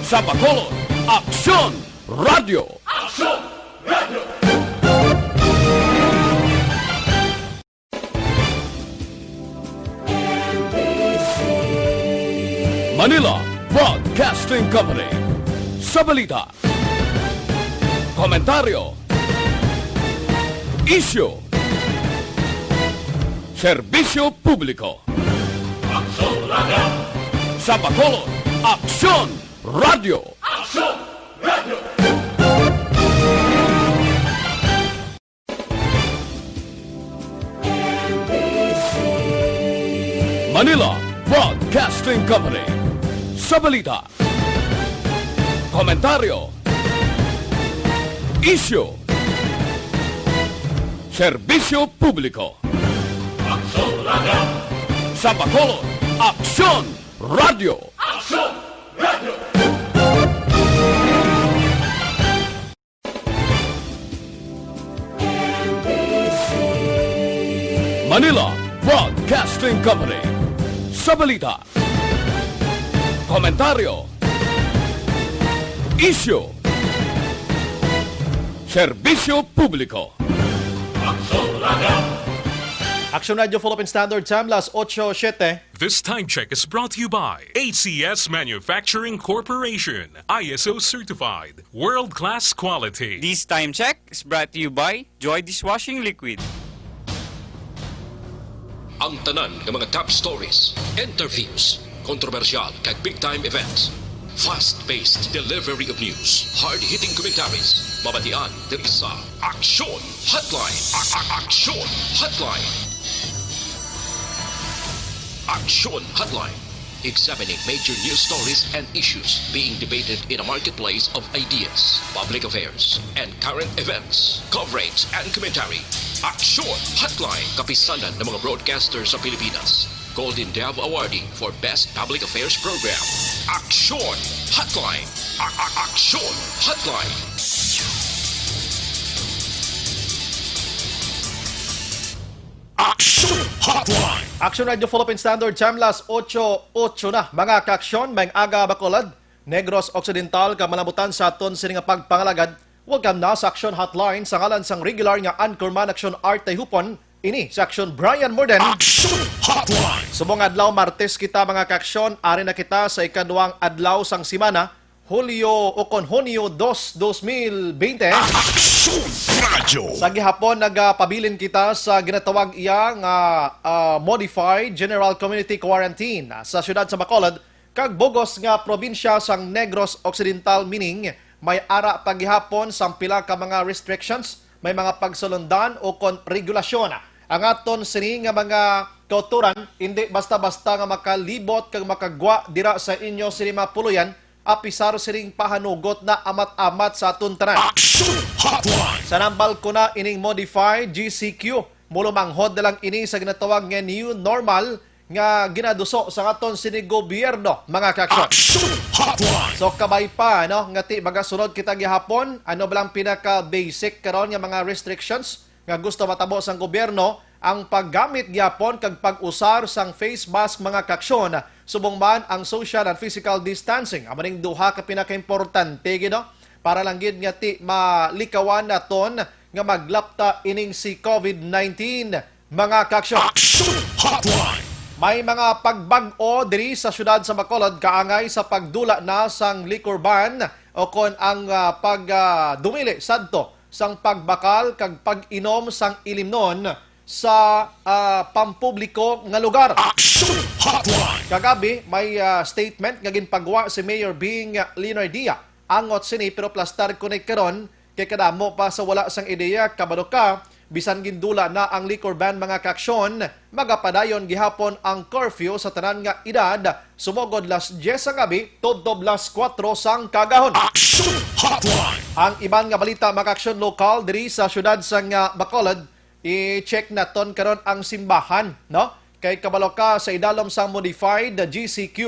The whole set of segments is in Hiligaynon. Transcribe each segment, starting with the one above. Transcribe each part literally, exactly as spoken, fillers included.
Sa Bacolod, Aksyon Radio. Manila Broadcasting Company. Sa balita, komentaryo, isyu, serbisyo publiko. Sa Bacolod, Aksyon Radio. Manila Broadcasting Company. Sa balita, komentaryo, isyu, serbisyo publiko. Sa Bacolod, Aksyon Radio. Manila Broadcasting Company. Sa balita, komentaryo, isyu, serbisyo publiko. Aksyon Radio Philippine Standard Time, las ocho siete. This time check is brought to you by A C S Manufacturing Corporation, I S O certified, world-class quality. This time check is brought to you by Joy Dishwashing Liquid. Ang tanan nga mga top stories, interviews, kontrobersyal kag big time events. Fast-paced delivery of news, hard-hitting commentaries, mabatian diri sa Aksyon Hotline. A- a- Aksyon Hotline. Aksyon Hotline. Examining major news stories and issues being debated in a marketplace of ideas, public affairs, and current events. Coverage and commentary. Aksyon Hotline. Kapisanan ng mga broadcaster sa Pilipinas. Golden Dove Awardee for Best Public Affairs Program. Aksyon Hotline. A- a- Aksyon Hotline. Aksyon Hotline. Aksyon Radio Philippine Standard Time, las ocho ocho na. Mga kaaksyon, may aga, Bacolod, Negros Occidental, kag malabutan sa aton sini nga pagpangalagad. Welcome na sa Aksyon Hotline sa ngalan sang regular nga anchorman, Aksyon Art Tayhupon. Ini sa Aksyon, Brian Morden. Aksyon Hotline. Subong adlaw, Martes kita, mga kaaksyon. Ari na kita sa ikaduhang adlaw sang semana, Hulyo o kon Hunyo dos, dos mil bente. Aksyon Radio. Sa gihapon, nagapabilin kita sa ginatawag iya nga, ah, Modified General Community Quarantine sa siyudad sa Bacolod, kag bugos nga probinsya sang Negros Occidental, meaning may ara pa gihapon sang pila ka mga restrictions, may mga pagsulundan o kon regulasyon. Ang aton sini nga mga kautoran, indi basta-basta nga makalibot kag makagwa dira sa inyo sini mga puloy-an, apisar sining pahanugot na amat-amat sa aton tanan. Aksyon Hotline. Sa nambal ko na ining modified G C Q, mulumanghod na lang ini sa ginatawag nga new normal nga ginaduso sa aton sini gobyerno, mga kaaksyon. Aksyon Hotline. So, kabay pa, no, nga ti magasunod kita gihapon, ano ba lang pinaka-basic karon nga mga restrictions nga gusto matabo sang gobyerno, ang paggamit gyapon kag pag-usar sang face mask, mga kaaksyon, subong man ang social and physical distancing. Amo ning duha ka pinakaimportante gid, no? Para lang gid nga ti malikawan naton nga maglapta ining si COVID nineteen, mga kaaksyon. Aksyon Hotline. May mga pagbag-o diri sa siyudad sa Bacolod kaangay sa pagdula na sang liquor ban o kon ang, ah, pag, ah, dumili sadto sang pagbakal kag pag-inom sang ilimnon sa, ah, pampubliko nga lugar. Aksyon Hotline. Kagabi, may, ah, statement nga ginpagwa si Mayor Bing Leonardia. Angot sini, pero plastar ko ni karon kay kadamo pa sa wala sang ideya, kabalo ka, bisan gindula na ang liquor ban, mga kaaksyon, magapadayon gihapon ang curfew sa tanan nga edad, sumugod las dyes sa gabi tubtob las kuwatro sang kagahon. Aksyon Hotline. Ang iban nga balita, mga kaaksyon, lokal diri sa siyudad sang, ah, Bacolod, i-check naton karon ang simbahan, no? Kay kabalo ka, sa idalom sang modified G C Q,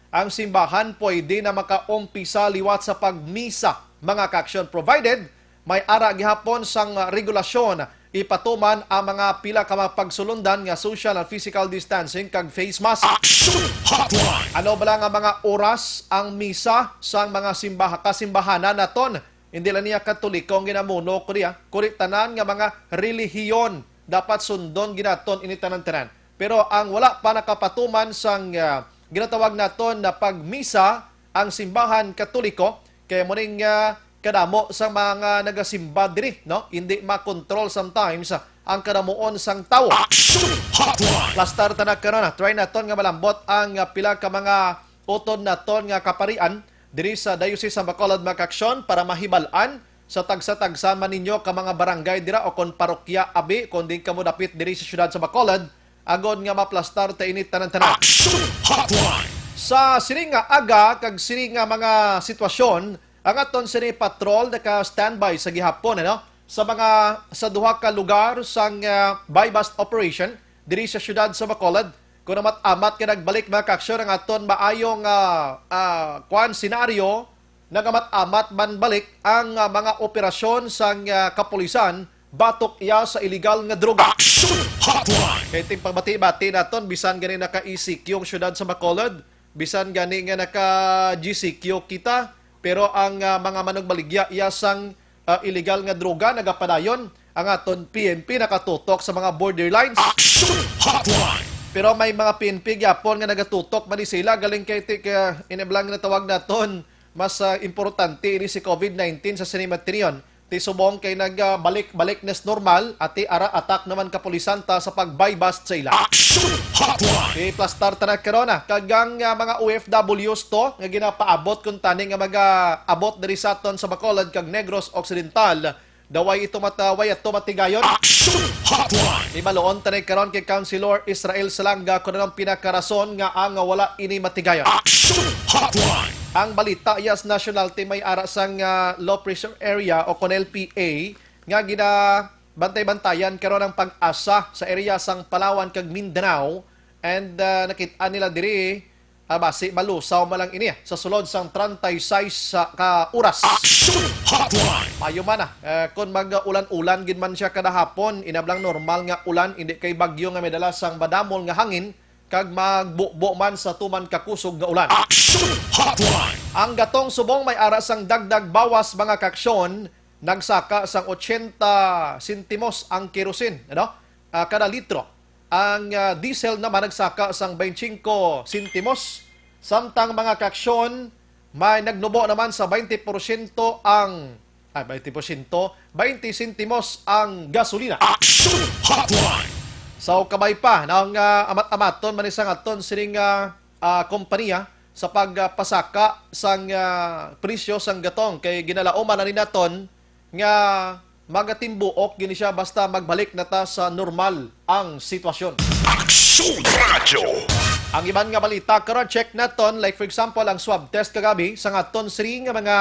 ang simbahan pwede na makaumpisa liwat sa pagmisa, mga kaaksyon, provided may ara gihapon sang regulasyon ipatuman ang mga pila ka mga pagsulundan nga social and physical distancing kag face mask. Action Hotline! Ano bala nga mga oras ang misa sang mga simbaha, kasimbahanan naton? Hindi lang niya Katoliko ang ginamuno ko niya, kundi tanan nga mga relihiyon dapat sundon ginaton ini tanan-tanan. Pero ang wala pa nakapatuman sang, ah, ginatawag naton na pagmisa ang simbahan Katoliko, kay mo ning, ah, kadamo sa mga nagasimba diri, no? Hindi makontrol sometimes ang kadamuon sang tawo. Action Hotline! Plastar ta na karon, ah. Try naton nga malambot ang, ah, pila ka mga utod naton nga kaparian diri sa Diocese sa Bacolod, mga kaaksyon, para mahibal-an sa tagsa-tagsa man ninyo ka mga barangay dira o kon parokya abi, kon diin kamo dapit diri sa siyudad sa Bacolod, agod nga maplastar ta ini tanan-tanan. Action Hotline! Sa sini nga aga kag sini nga mga sitwasyon, ang aton sini patrol naka-standby sa gihapon, ano? Sa mga, sa duha ka lugar sang, ah, buy-bust operation diri sa siyudad sa Bacolod, kung amat-amat nga nagbalik, mga kaaksyon, ang aton maayong, ah, ah, kwan, senaryo, nagamat-amat man balik ang, ah, mga operasyon sang, ah, kapulisan batok iya sa iligal nga droga. Action Hotline! Kay ting pagbati-bati naton, bisan gani naka-E C Q ang siyudad sa Bacolod, bisan gani nga naka-G C Q kita, pero ang, ah, mga manugbaligya iya sang, ah, iligal nga droga nagapadayon. Ang aton P N P nakatutok sa mga borderlines. Action Hotline! Pero may mga P N P gyapon nga nagatutok man ni sila, galing kay ti-, kay iniblang natawag naton mas, ah, importante ini si covid nineteen sa sini nga tion. Ti subong kay nagbalik-balik na sa normal, ati ara atak naman kapulisan ta sa pag-buy-bust sa ila. Action Hotline! Iplastar ta na karon, ah, kag ang, ah, mga O F Ws to nga ginapaabot kuntani nga mag-abot diri sa aton sa Bacolod kag Negros Occidental, daway ito mata-, way ato matigayon. Action Hotline! Ibaluon ta na karon kay Councilor Israel Salanga kung anong pinakarason nga ang wala ini matigayon. Action Hotline! Ang balita, yes, national team may ara sang, ah, low pressure area o kon L P A nga ginabantay-bantayan karon ang PAGASA sa area sang Palawan kag Mindanao, and, ah, nakit-an nila diri, ah, basi malusaw man lang ini, ah, sa sulod sang treinta y seis sa ka oras. Action Hotline! Mayo man, ah, eh, kung mag-ulan-ulan gid man siya kada hapon, inablang normal nga ulan, hindi kay bagyo nga may dala sang madamol nga hangin, kag magbubo man sa tuman kakusog nga ulan. Action Hotline! Ang gatong subong may ara sang dagdag bawas, mga kaaksyon, nagsaka sang ochenta sentimos ang kerosene, ano? Ah, kada litro. Ang, ah, diesel naman nagsaka sang twenty-five sentimos, samtang, mga kaaksyon, may nagnubo naman sa twenty porsyento ang, ay, twenty porsyento, twenty sentimos ang gasolina. Action Hotline! So, kabay pa, nang, ah, amat-amaton man ni sang aton sining, ah, ah, kompanya sa pagpasaka sang, ah, presyo sang gatong, kay ginalauman na ni naton nga magatimbuok gini siya basta magbalik na ta sa normal ang sitwasyon. Action Radyo! Ang iban nga balita karon, check naton, like, for example, ang swab test kagabi sa aton sini nga mga,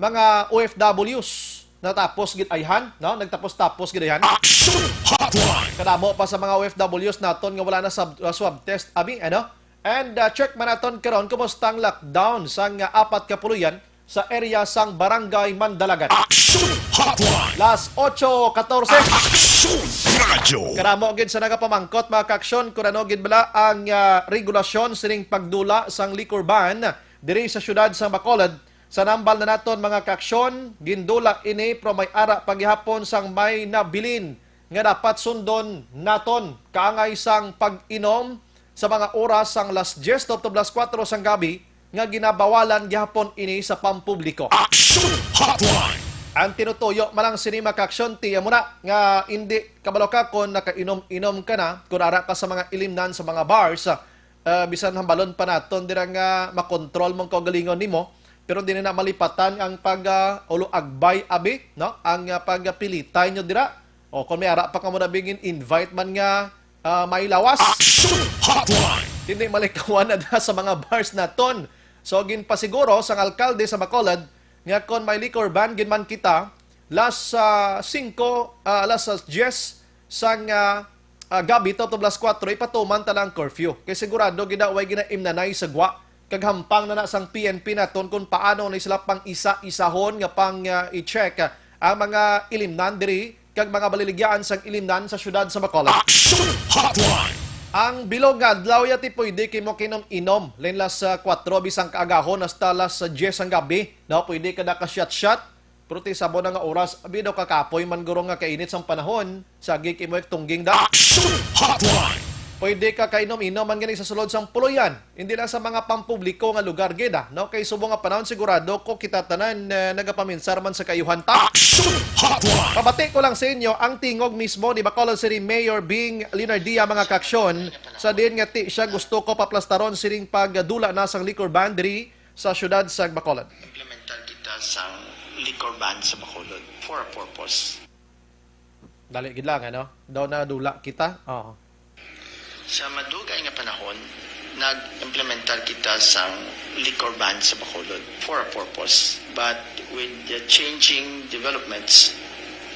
mga O F Ws. Natapos gid ayhan, no? Nagtapos-tapos gid ayhan. Action Hotline! Kadamo pa sa mga O F Ws naton nga wala na sa, uh, swab test abi, ano? And, uh, check man naton karon kumusta ang lockdown sa nga apat ka puloy-an sa area sang Barangay Mandalagan. Action Hotline! Las ocho catorce. Action Radyo! Kadamo gid sa nagapamangkot, mga kaaksyon, kung ano gid bala ang, ah, regulasyon sining pagdula sang liquor ban diri sa siyudad sang Bacolod. Sa nambal na naton, mga kaaksyon, gindula ini, pero may ara pa gihapon sang may nabilin nga dapat sundon naton, kaangay sang pag-inom sa mga oras sang las dies tubtob las kuwatro sang gabi, nga ginabawalan gihapon ini sa pampubliko. Action Hotline! Ang tinutuyo man lang sini, mga kaaksyon, tiya mo na nga hindi kabalo ka kung nakainom-inom ka na, kung ara ka sa mga ilimnan sa mga bars, ah, bisan hambalon pa naton dira nga makontrol mong kaugalingon nimo, pero dili na malipatan ang pag, ah, ulo agbay abi, no? Ang, ah, pagpilitay nyo dira. O kung may ara pa kamo na bigin invite man nga, ah, may lawas. Action Hotline! Hindi malikawan na da sa mga bars naton. So, ginpasiguro sang alkalde sa Bacolod nga kon may liquor ban gid man kita, las, ah, singko, ah, las, ah, dies sang, ah, ah, gabi tubtob las kuwatro, ipatuman ta lang ang curfew. Kay sigurado gid na way ginaimnanay sa gwa. Kag hampang na na sang P N P naton kung paano na sila pang isa-isahon nga pang, ah, i-check, ah, ang mga ilimnan diri kag mga baliligyaan sang ilimnan sa siyudad sa Bacolod. Action Hotline! Ang bilog nga adlaw yati pwede kay mo kinom-inom, lain las kwatro bisang kaagahon hasta las diyes sang gabi. No, pwede ka naka-shot-shot, pero ti sa amo na nga oras, abi daw kakapoy man guro nga kainit sang panahon, sagi kay mo tungging da. Action Hotline! Pwede ka kainom-inom man gani sa sulod sang puloy-an. Hindi lang sa mga pampubliko nga lugar gid, ah, no? Kay subong nga panahon sigurado ko kita tanan, eh, nagapaminsar man sa kaayuhan ta. Action Hotline! Pabati ko lang sa inyo ang tingog mismo ni Bacolod City Mayor Bing Leonardia, mga kaaksyon, sa diin nga ti siya gusto ko paplastaron sining pagdula na sang liquor ban diri sa siyudad sa Bacolod. Implementar kita sang liquor ban sa Bacolod for a purpose. Dali gid lang, ano? Daw nadula kita. Oo. Sa madugay nga panahon, nag-implementar kita sang liquor ban sa Bacolod for a purpose. But with the changing developments,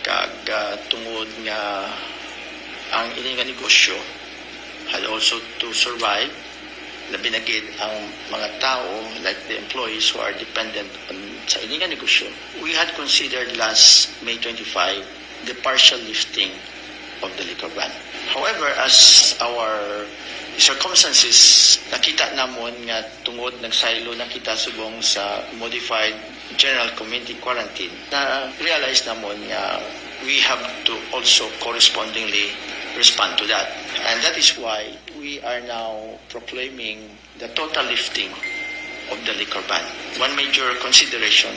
kag, ah, tungod nga ang ini nga negosyo had also to survive, labi na gid ang mga tao, like the employees who are dependent on sa ini nga negosyo, we had considered last May twenty-five the partial lifting of the liquor ban. However, as our circumstances, nakita namon nga tungod nagsaylo na kita subong sa modified general community quarantine, na-realize namon nga we have to also correspondingly respond to that. And that is why we are now proclaiming the total lifting of the liquor ban. One major consideration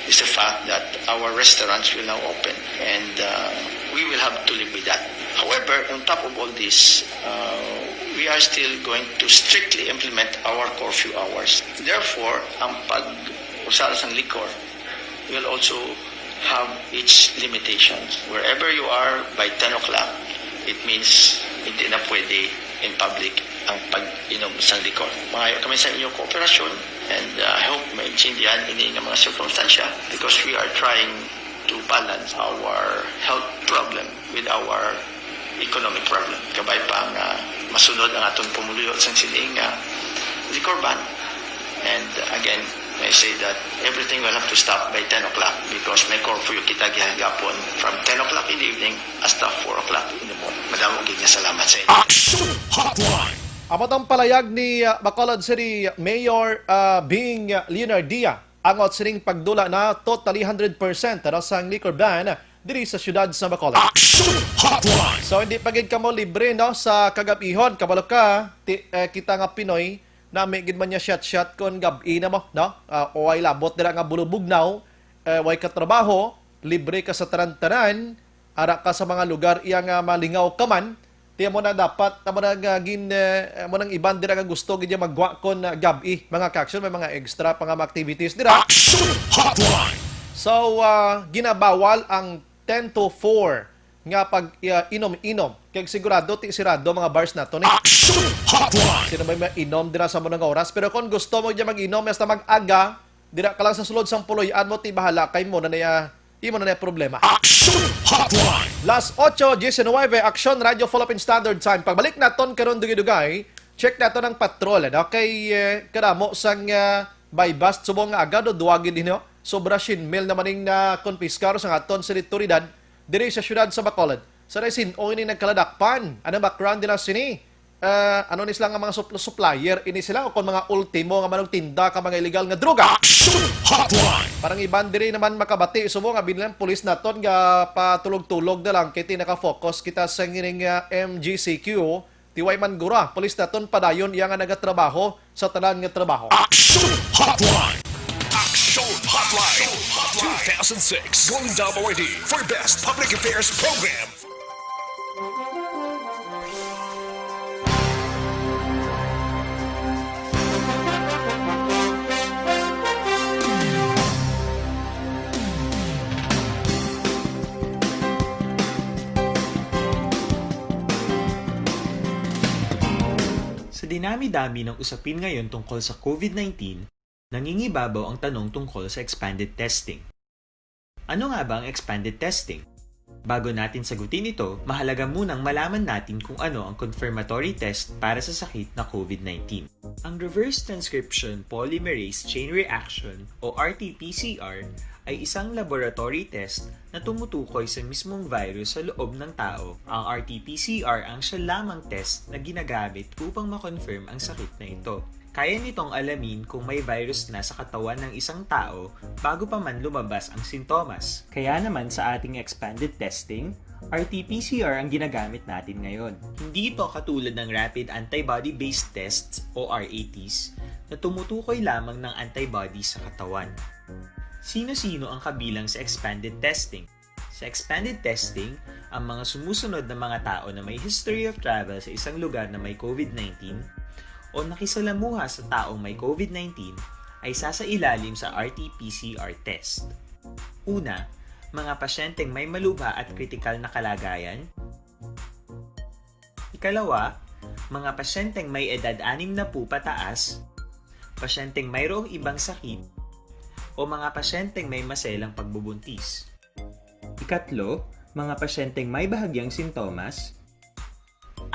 is the fact that our restaurants will now open, and, uh, we will have to live with that. However, on top of all this, uh, we are still going to strictly implement our curfew hours. Therefore, ang pag-usar sang liquor will also have its limitations. Wherever you are, by ten o'clock, it means hindi na pwede in public ang pag-inom sang licor. Mangayo kami sa inyo kooperasyon, and, uh, I hope maintindihan ini nga mga sirkumstansya, because we are trying to balance our health problem with our economic problem. Kabay pa nga masunod ang aton pumuluyo sang sini nga liquor ban. And, uh, again, I say that everything will have to stop by ten o'clock because may curfew kita gihapon from ten o'clock in the evening hasta four o'clock in the morning. Madamo gid nga salamat sa inyo. Action Hotline! Amo tong palayag ni, uh, Bacolod City Mayor, uh, Bing Leonardia. Angot sining pagdula na totally hundred percent, ano, sang liquor ban diri sa siyudad sa Bacolod. Action Hotline! So, hindi pa gid kamo libre, no, sa kagabihon. Kabalo ka, ti-, eh, kita nga Pinoy, nami gid man niya shot-shot kon gab-i na mo, no? Ah, o ay labot dira nga bulubugnaw, eh, way katrabaho, libre ka sa tanan-tanan, ara ka sa mga lugar iya nga malingaw ka man, ti amo na dapat, amo na nga gin-, eh, amo nang iban dira nga gusto gid niya maggwa kon, ah, gab-i, mga kaaksyon, may mga extra pa nga mga activities dira. Action Hotline! So, ah, ginabawal ang ten to four nga pag, ah, inom-inom. Kay sigurado, ti sirado mga bars nato ni. Action Hotline! Sino may mainom dira sa amo nga oras? Pero kung gusto mo niya mag-inom, hasta mag-aga, dira ka lang sa sulod sang puloy-an mo, ti bahala kay mo na niya, imo na niya problema. Action Hotline! Las ocho diecinueve, Action Radio Philippine Standard Time. Pagbalik naton karon dugay-dugay, check naton ang patrol, ano? Kay, eh, kadamo sang, ah, buy-bust subong nga agad o duwagi din, no? Sobra siyam mil naman ning na-confiscar sa aton sa autoridad diri sa siyudad sa Bacolod. Sa sin-o ini nagkaladakpan? Anong background nila sini? Ah, ano ni sila nga mga sup-, supplier ini sila o kon mga ultimo nga manugtinda ka mga illegal nga droga? Action Hotline! Parang iban diri naman makabati, subo nga binilang pulis naton nga patulog-tulog na lang kay ti naka-focus kita sa ngining, ah, M G C Q. Ti way man gura, pulis naton padayon iya nga nagatrabaho sa tanan nga trabaho. Action Hotline! Action Hotline! Two thousand six Golden Dove Awardee for Best Public Affairs Program. Sa dinami-dami ng usapin ngayon tungkol sa COVID nineteen, nangingibabaw ang tanong tungkol sa expanded testing. Ano nga ba ang expanded testing? Bago natin sagutin ito, mahalaga munang malaman natin kung ano ang confirmatory test para sa sakit na COVID nineteen. Ang reverse transcription polymerase chain reaction o R T P C R ay isang laboratory test na tumutukoy sa mismong virus sa loob ng tao. Ang R T P C R ang siya lamang test na ginagamit upang ma-confirm ang sakit na ito. Kaya nitong alamin kung may virus na sa katawan ng isang tao bago pa man lumabas ang sintomas. Kaya naman sa ating expanded testing, R T P C R ang ginagamit natin ngayon. Hindi ito katulad ng rapid antibody-based tests o R A Ts na tumutukoy lamang ng antibodies sa katawan. Sino-sino ang kabilang sa expanded testing? Sa expanded testing, ang mga sumusunod na mga tao na may history of travel sa isang lugar na may COVID nineteen o nakisalamuha sa taong may COVID nineteen ay sasailalim sa R T P C R test. Una, mga pasyenteng may malubha at kritikal na kalagayan. Ikalawa, mga pasyenteng may edad anim na po pataas, pasyenteng mayroong ibang sakit, o mga pasyenteng may maselang pagbubuntis. Ikatlo, mga pasyenteng may bahagyang sintomas.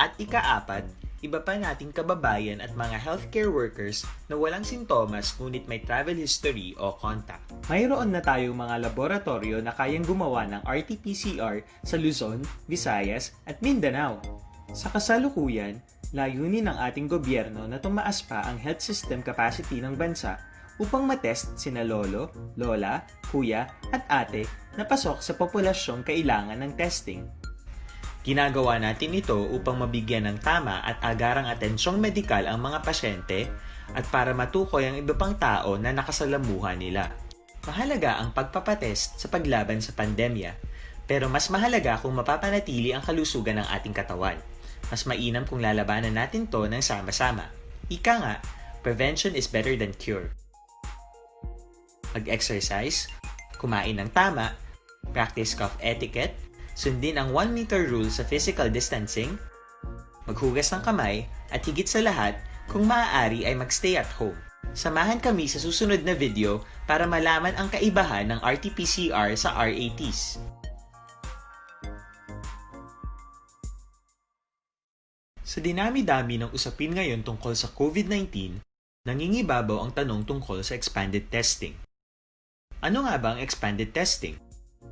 At ikaapat, iba pa nating kababayan at mga healthcare workers na walang sintomas ngunit may travel history o contact. Mayroon na tayong mga laboratoryo na kayang gumawa ng R T P C R sa Luzon, Visayas, at Mindanao. Sa kasalukuyan, layunin ng ating gobyerno na tumaas pa ang health system capacity ng bansa upang matest sina lolo, lola, kuya, at ate na pasok sa populasyong kailangan ng testing. Ginagawa natin ito upang mabigyan ng tama at agarang atensyong medikal ang mga pasyente at para matukoy ang iba pang tao na nakasalamuha nila. Mahalaga ang pagpapatest sa paglaban sa pandemya, pero mas mahalaga kung mapapanatili ang kalusugan ng ating katawan. Mas mainam kung lalabanan natin to ng sama-sama. Ika nga, prevention is better than cure. Mag-exercise, kumain ng tama, practice cough etiquette, sundin ang one meter rule sa physical distancing, maghugas ng kamay, at higit sa lahat, kung maaari ay mag-stay at home. Samahan kami sa susunod na video para malaman ang kaibahan ng R T P C R sa R A Ts. Sa dinami-dami ng usapin ngayon tungkol sa COVID nineteen, nangingibabaw ang tanong tungkol sa expanded testing. Ano nga ba ang expanded testing?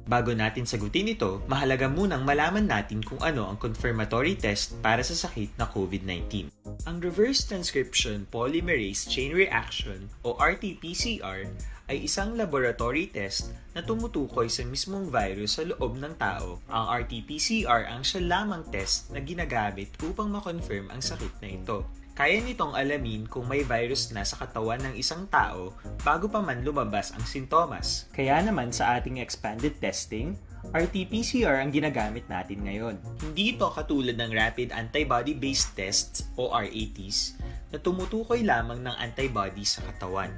Bago natin sagutin ito, mahalaga munang malaman natin kung ano ang confirmatory test para sa sakit na COVID nineteen. Ang reverse transcription polymerase chain reaction o R T P C R ay isang laboratory test na tumutukoy sa mismong virus sa loob ng tao. Ang R T P C R ang siya lamang test na ginagamit upang ma-confirm ang sakit na ito. Kaya nitong alamin kung may virus na sa katawan ng isang tao bago pa man lumabas ang sintomas. Kaya naman sa ating expanded testing, R T P C R ang ginagamit natin ngayon. Hindi ito katulad ng rapid antibody-based tests o R A Ts na tumutukoy lamang ng antibodies sa katawan.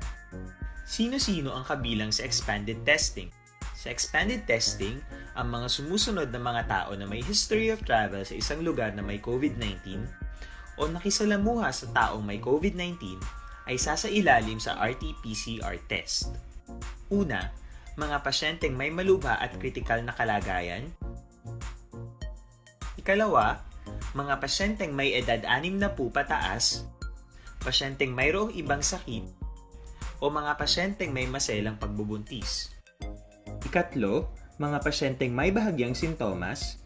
Sino-sino ang kabilang sa expanded testing? Sa expanded testing, ang mga sumusunod na mga tao na may history of travel sa isang lugar na may COVID nineteen o nakisalamuha sa taong may COVID nineteen ay sasailalim sa R T P C R test. Una, mga pasyenteng may malubha at kritikal na kalagayan. Ikalawa, mga pasyenteng may edad anim na po pataas, pasyenteng mayroong ibang sakit, o mga pasyenteng may maselang pagbubuntis. Ikatlo, mga pasyenteng may bahagyang sintomas.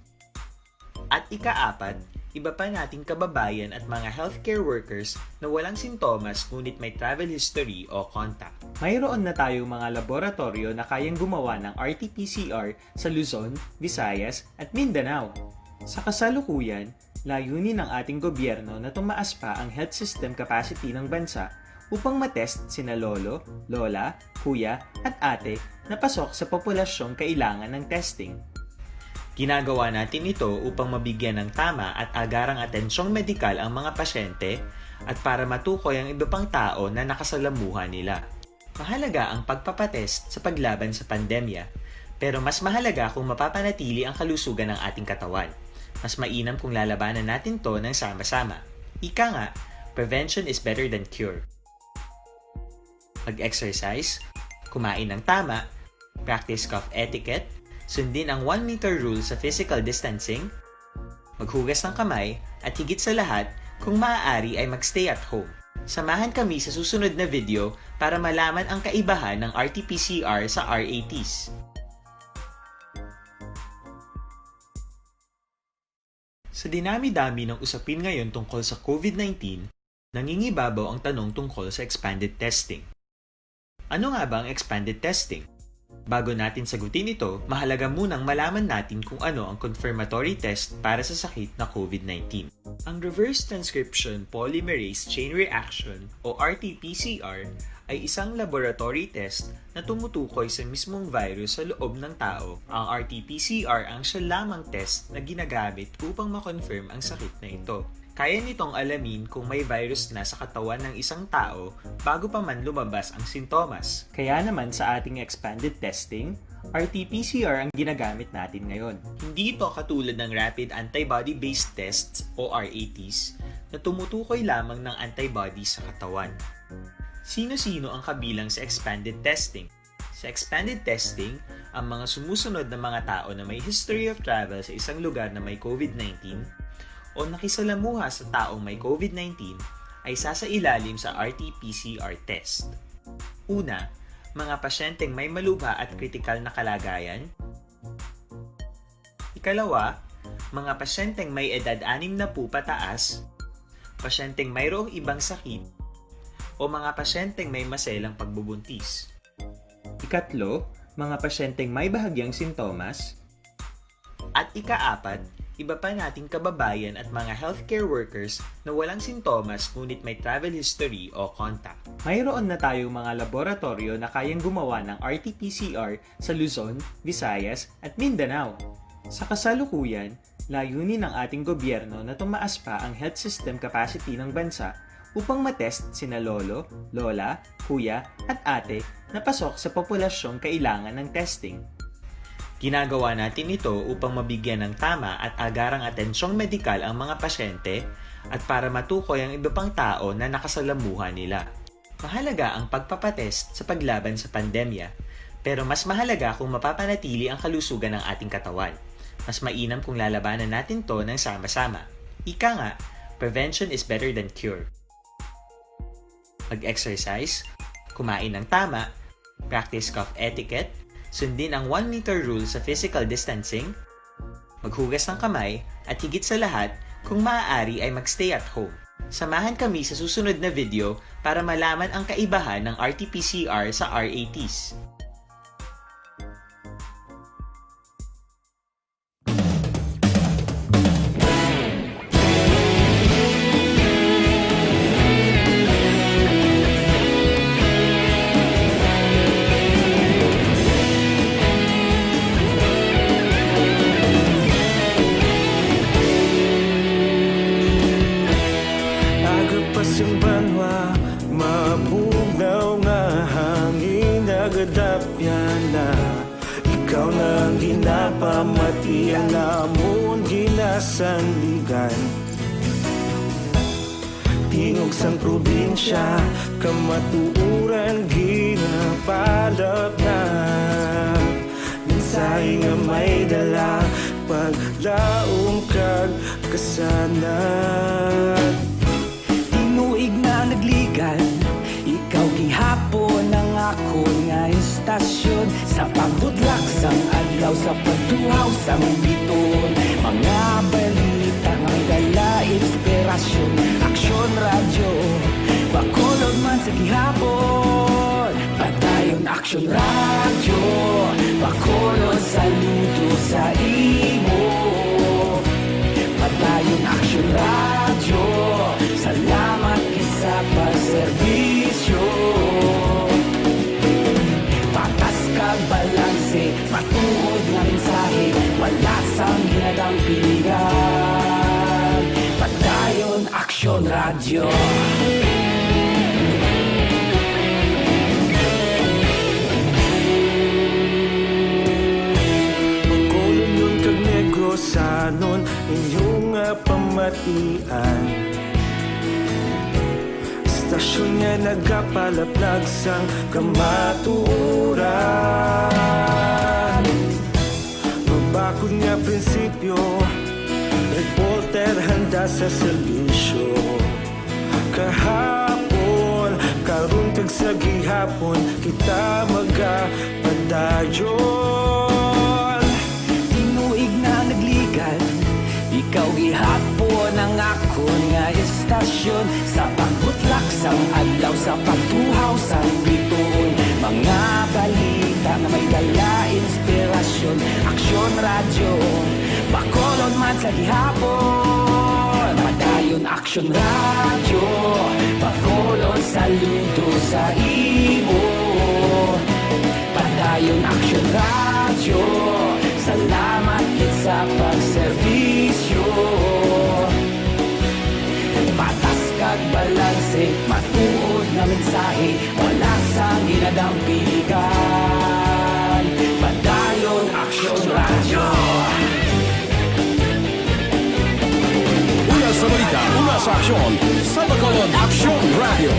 At ikaapat, iba pa nating kababayan at mga healthcare workers na walang sintomas ngunit may travel history o contact. Mayroon na tayong mga laboratoryo na kayang gumawa ng R T P C R sa Luzon, Visayas, at Mindanao. Sa kasalukuyan, layunin ng ating gobyerno na tumaas pa ang health system capacity ng bansa upang matest sina lolo, lola, kuya, at ate na pasok sa populasyong kailangan ng testing. Ginagawa natin ito upang mabigyan ng tama at agarang atensyong medikal ang mga pasyente at para matukoy ang iba pang tao na nakasalamuha nila. Mahalaga ang pagpapatest sa paglaban sa pandemya, pero mas mahalaga kung mapapanatili ang kalusugan ng ating katawan. Mas mainam kung lalabanan natin to ng sama-sama. Ika nga, prevention is better than cure. Mag-exercise, kumain ng tama, practice cough etiquette, sundin ang one meter rule sa physical distancing, maghugas ng kamay, at higit sa lahat, kung maaari ay mag-stay at home. Samahan kami sa susunod na video para malaman ang kaibahan ng R T P C R sa R A Ts. Sa dinami-dami ng usapin ngayon tungkol sa COVID nineteen, nangingibabaw ang tanong tungkol sa expanded testing. Ano nga ba ang expanded testing? Bago natin sagutin ito, mahalaga munang malaman natin kung ano ang confirmatory test para sa sakit na COVID nineteen. Ang reverse transcription polymerase chain reaction o R T P C R ay isang laboratory test na tumutukoy sa mismong virus sa loob ng tao. Ang R T P C R ang siya lamang test na ginagamit upang ma-confirm ang sakit na ito. Kaya nitong alamin kung may virus na sa katawan ng isang tao bago pa man lumabas ang sintomas. Kaya naman sa ating expanded testing, R T P C R ang ginagamit natin ngayon. Hindi ito katulad ng rapid antibody-based tests o R A Ts na tumutukoy lamang ng antibody sa katawan. Sino-sino ang kabilang sa expanded testing? Sa expanded testing, ang mga sumusunod na mga tao na may history of travel sa isang lugar na may COVID nineteen o nakisalamuha sa taong may COVID nineteen ay sasailalim sa R T P C R test. Una, mga pasyenteng may malubha at kritikal na kalagayan. Ikalawa, mga pasyenteng may edad anim na po pataas, pasyenteng mayroong ibang sakit, o mga pasyenteng may maselang pagbubuntis. Ikatlo, mga pasyenteng may bahagyang sintomas. At ikaapat, iba pa nating kababayan at mga healthcare workers na walang sintomas ngunit may travel history o contact. Mayroon na tayong mga laboratoryo na kayang gumawa ng R T P C R sa Luzon, Visayas, at Mindanao. Sa kasalukuyan, layunin ng ating gobyerno na tumaas pa ang health system capacity ng bansa upang matest sina lolo, lola, kuya, at ate na pasok sa populasyong kailangan ng testing. Ginagawa natin ito upang mabigyan ng tama at agarang atensyong medikal ang mga pasyente at para matukoy ang iba pang tao na nakasalamuha nila. Mahalaga ang pagpapatest sa paglaban sa pandemya, pero mas mahalaga kung mapapanatili ang kalusugan ng ating katawan. Mas mainam kung lalabanan natin 'to ng sama-sama. Ika nga, prevention is better than cure. Mag-exercise, kumain ng tama, practice cough etiquette, sundin ang one meter rule sa physical distancing, maghugas ng kamay, at higit sa lahat, kung maaari ay mag-stay at home. Samahan kami sa susunod na video para malaman ang kaibahan ng R T P C R sa R A Ts. Aga pa sing banwa, mabugnaw nga hangin nagadapyan na. Ikaw na ang ginapamati, ang amon ginasandigan. Tingog sang probinsya, kamatuoran ginapalapnap. Mensahe nga may dala, paglaom kag kasanag. Tinuig na nagligan, ikaw gihapon ang akon nga istasyon. Sa pagbudlak sang adlaw, sa pagtuhaw sang biton, mga balita nga dala inspirasyon. Aksyon Radyo, Bacolod man sa gihapon. Padayon Aksyon Radyo, Bacolod, saludo sa imo. Padayon Aksyon Radyo, salamat gid sa pagserbisyo. Patas kag balanse, matuod nga mensahe, wala sang ginadampingan. Padayon Aksyon Radyo. Bacolodnon kag Negrosanon, inyo nga pamatian. Istasyon nga nagapalaplag sang kamatuoran. Mabakod nga prinsipyo, reporter handa sa serbisyo. Kahapon Sa gihapon kita magapadayon. Tinuig na nagligan, ikaw gihapon ang akon nga estasyon. Sa pagbutlak sang adlaw, sa pagtuhaw sang bituon, mga balita nga may dala inspirasyon. Aksyon Radyo, Bacolod man sa gihapon. Padayon Aksyon Radyo, Bacolod, saludo sa imo. Padayon Aksyon Radyo, salamat gid sa pagserbisyo. Patas kag balanse, matuod nga mensahe, wala sang ginadampigan. Padayon Aksyon Radyo. Una sa balita, una sa aksyon, sa Bacolod Aksyon Radyo.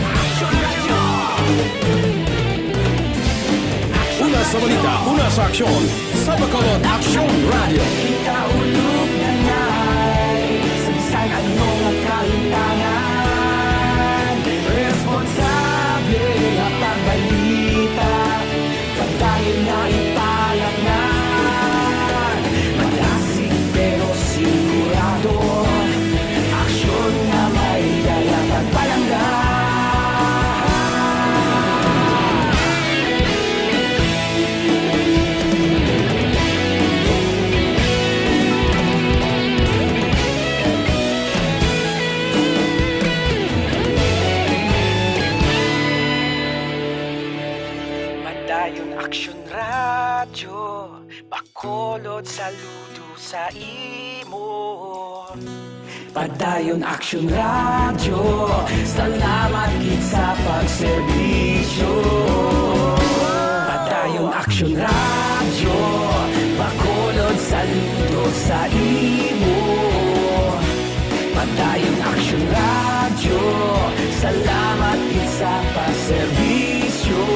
Una sa balita, una sa aksyon, sa Bacolod Aksyon Radyo. Kita ulog na nay, sa bisan ano nga kahintangan, responsable nga pagbalita. Padayon nga ipalatnan, madasig pero sigurado. Aksyon nga may dala pagpalangga. Padayon Aksyon Radyo, Bacolod, saludo sa imo. Padayon Aksyon Radyo, salamat gid sa pagserbisyo. Padayon Aksyon Radyo, Bacolod, saludo sa imo. Padayon Aksyon Radyo, salamat gid sa pagserbisyo.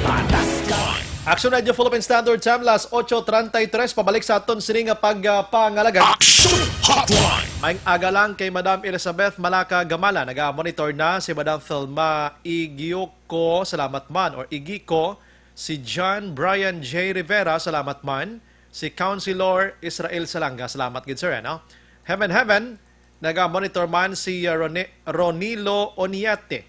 Patas ka. Aksyon Radio Philippine Standard Time, las ocho treinta y tres. Pabalik sa aton sini nga pagpangalagad. Action Hotline! Maayong aga lang kay Madam Elizabeth Malaka Gamala. Naga-monitor na si Madam Thelma Igioko, salamat man, or Igiko. Si John Brian J Rivera, salamat man. Si Councilor Israel Salanga, salamat gid, sir, ano? Heaven, heaven, naga-monitor man si, uh, Rone-, Ronilo Oniate.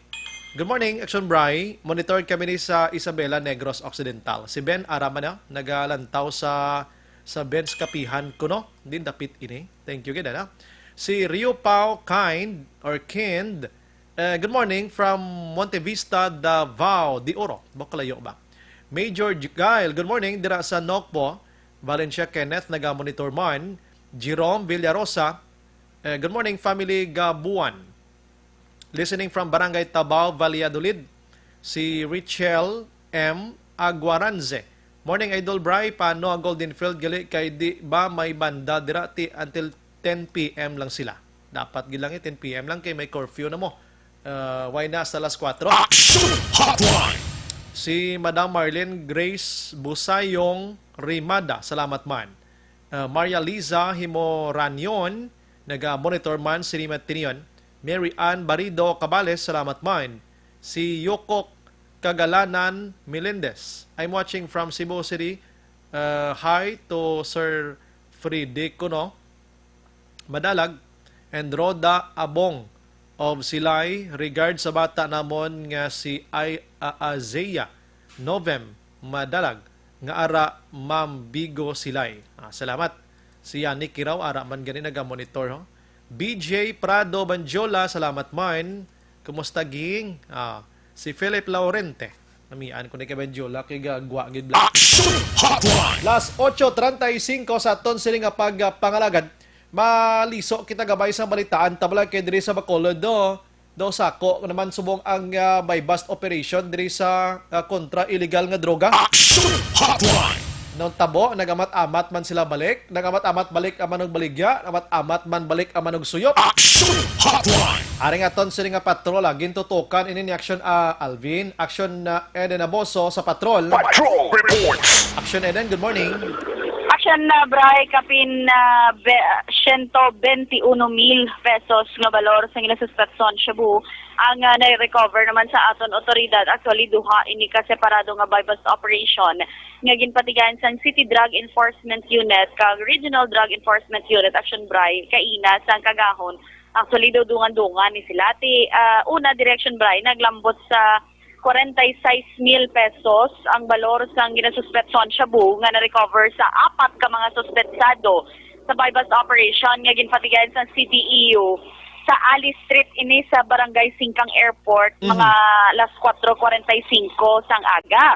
Good morning, Action Bry. Monitor kami ni sa Isabela, Negros Occidental. Si Ben Aramana, nagalantaw sa, sa Ben's Kapihan kuno. Din dapit ini. Thank you gid, ano? Si Rio Pao Kind or Kind, eh, good morning from Monte Vista, Davao de Oro. Bako layo ba? Major Gail, good morning dira sa Nokpo. Valencia Kenneth, naga-monitor man. Jerome Villarosa, eh, good morning, family Gabuan. Listening from Barangay Tabao, Valladolid, si Richel M Aguaranze. Morning, Idol Bry. Paano ang Golden Field gali kay di ba may banda dira ti until ten P M lang sila? Dapat gid lang, eh, ten P M lang kay may curfew na mo. Uh, why na hasta las kuwatro? Action Hotline! Si Madam Marlene Grace Busayong Rimada, salamat man. Uh, Maria Liza Himoranion, naga-monitor man sini matinion. Mary Ann Barido Cabales, salamat man. Si Yokok Kagalanan Melendez, I'm watching from Cebu City. Uh, hi to Sir Freddy kuno. Madalag, and Rhoda Abong of Silay, regard sa bata namon nga si Ay-, A-, Azea Novem Madalag, nga ara Ma'am Bigo Silay. Ah, salamat. Si Yani Kiraw, ara man gani naga-monitor, ho. B J Prado Banjola, salamat man. Kumusta, ging? Ah, si Philip Laurente. Namian ko ni kay Banjola, kay gagwa gid bla. Action Hotline! Las ocho treinta y cinco sa aton sini nga pagpangalagad. Maliso kita gabay sa balitaan, tabla kay diri sa Bacolod, do. Daw sako naman subong ang, ah, buy-bust operation diri sa, ah, kontra illegal nga droga. Action Hotline! Nung tabo, nagamat-amat man sila balik. Nagamat-amat balik ang manugbaligya. Nagamat-amat man balik ang manugsuyop. Action Hotline! Aring aton sini nga patrol, ah, gintutukan ini ni Action, ah, Alvin. Action, ah, Eden Aboso sa patrol. Patrol reports! Action Eden, good morning. Siya na, Bray, kapin na be, siyento benti uno mil pesos nga balor sa ginasuspetson shabu ang ah, nai-recover naman sa aton otoridad. Actually, duha ini ka separado nga buy-bust operation nga ginpatigayan sang City Drug Enforcement Unit kag Regional Drug Enforcement Unit, Action Bray, kaina sang kagahon. Actually, daw dungan-dungan ni sila. Ti, ah, una, Direction Bray, naglambot sa kwarenta y seis mil pesos ang balor sang ginasuspetson shabu nga na-recover sa apat ka mga suspetsado sa buy-bust operation nga ginpatigayan sang C D E U sa Ali Street ini sa Barangay Singkang Airport, Mhm. mga alas kwatro kwarenta y singko sang aga.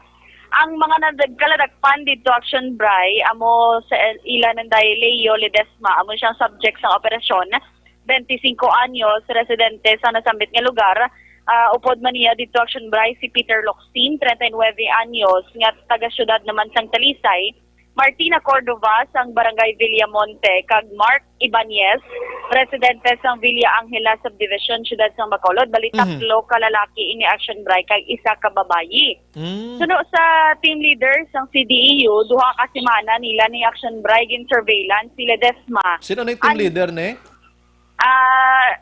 Ang mga nagkaladakpan dito, Action Bray, amo sa ila nanday Leo Ledesma, amo siyang subject sang operasyon, twenty-cinco anyos, residente sa nasambit nga lugar. Ah, upod man niya dito, Action Bray, si Peter Locsin, treinta y nueve anyos, nga taga-syudad naman sang Talisay, Martina Cordova sang Barangay Villamonte, kag Mark Ibanez, residente sang Villa Angela Subdivision, Siyudad sang Bacolod. Bali, Mhm. tatlo ka lalaki ini, Action Bray, kag isa ka babayi. Mm. Suno sa team leader sang C D E U, duha ka semana nila ni, Action Bray, gin-surveillance si Ledesma. Sino ni team An- leader ni? Ah,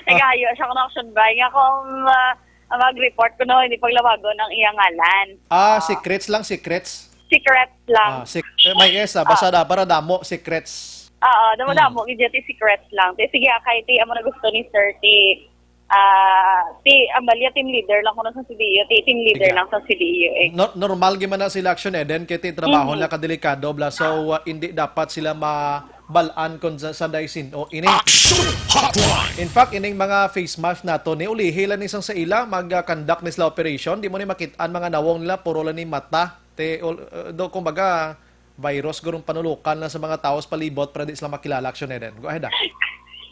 nagayo siya kung, Action Bray, nga kung ah, mag-report ko, no, hindi paglawagon ang iyang ngalan. Ah, Ah. secrets lang, secrets. Secrets lang. Ah, sec- eh, may isa, basta Ah. da, para damo, secrets. Oo, damo-damo, Hmm. gid ti secrets lang. Ti, sige, ah, kay ti, amo na gusto ni sir, ti, ah, ti, ang balya team leader lang kuno sa C D U, ti, team leader Sige. lang sa C D U, eh. No-, normal gyud man na sila, Action Eden, kay ti trabaho Mm. nila kadelikado, bla. So, ah, hindi dapat sila mabal-an kung sa, sa daysin o ini. Action Hotline! In fact, ining mga face mask nato, ni ulihi lang ni sang sa ila, mag-conduct ni sila operation, di mo ni makit-an mga nawong nila, puro lang ni mata. Te, ul-, uh, do, kumbaga, virus gurong panulukan lang sa mga tao sa palibot para di sila makilala, Action Eden. Go ahead, ah.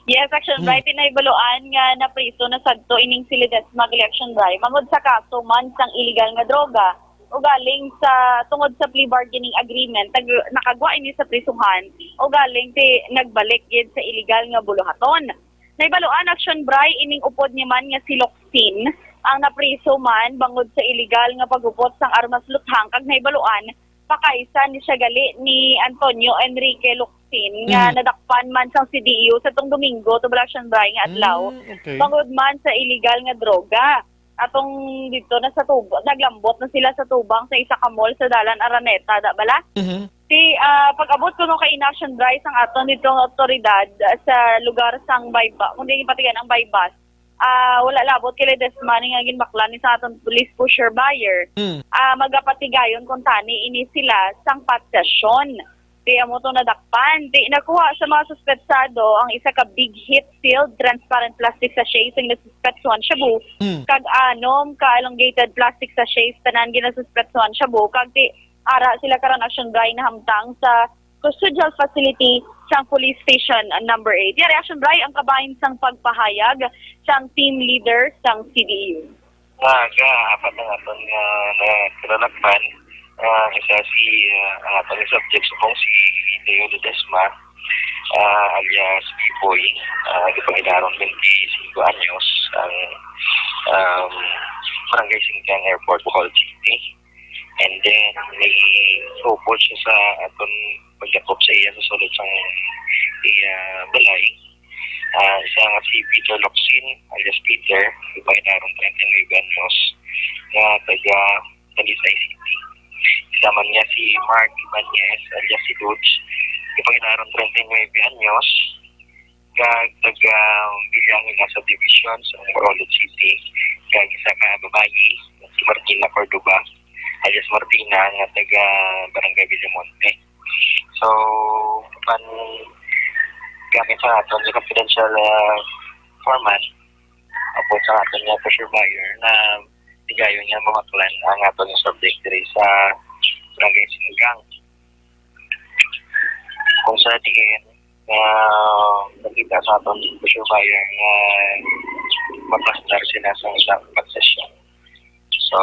Yes, Action Hmm. Bray, ti nahibaluan nga napriso na sadto ining si Ledesma, Action Bray, mangod sa kaso man sang illegal nga droga, ugaling sa, tungod sa plea bargaining agreement, nag-, nakagwa ini sa prisuhan, ugaling ti nagbalik gid sa illegal nga buluhaton. Nahibaluan, Action Bray, ining upod niya man nga si Locsin, ang napriso man bangod sa illegal nga paghupot sang armas luthang, kag nahibaluan, pakaisa ni siya gali ni Antonio Enrique Locsin nga Mm. nadakpan man sang C D U sa tong Domingo, tublag, Action Bray, nga adlaw, Mm, okay. bangod man sa illegal nga droga. Atong dito na sa tub-, naglambot na sila sa tubang sa isa ka mall sa Dalan Araneta, da bala? Mhm. Ti, ah, pag-abot kuno kay, Action Bray, sang aton dito nga otoridad, ah, sa lugar sang buy-bu-, kung di patigan ang buy-bust, ah, wala labot kay Ledesma ni nga ginbaklan ni sa aton police pusher buyer. Hmm. Ah, magapatigayon kuntani ini sila sang possession. Ti amo to nadakpan. Ti nakuha sa mga suspetsado ang isa ka big hit sealed transparent plastic sachet sing nasuspetsuhan shabu, Hmm. kag anom ka elongated plastic sachets tanan ginasuspetsuhan shabu, kag ti ara sila karon, Action Bray, nahamtang sa custodial facility sang Police Station Number Eight. Yari, Action Bray, ang kabahin sang pagpahayag sang team leader sang C D U. Nga, nga, apat ang aton nga, nga kinalakpan. Ah, isa si, ah, ang aton nga subject subong si Leo Ledesma, ah, alias Biboy, ah, gipangidaron twenty-cinco anyos, ang, um, Barangay Singkang Airport, Bohol City. And then, may upod siya sa aton pagdakop sa iya sa sulod sang iya balay. Ah, isa nga si Peter Locsin, alias Peter, gipangidaron treinta y nueve anyos, nga taga Talisay City. Isa man niya si Mark Ibanez, alias si Dodge, gipangidaron treinta y nueve anyos, kag taga Villangila Subdivision sa Bacolod City, kag isa ka babayi, si Martina Cordova, alias Martina, nga taga Barangay Villamonte. So, pan gamit sa aton nga confidential, ah, format, upod sa aton nga pusher buyer na tigayon nga mabaklan ang aton nga subject diri sa Barangay Singkang. Kung sa diin, ah, nakita sa aton pusher buyer nga maplastar sila sa isang possession. So,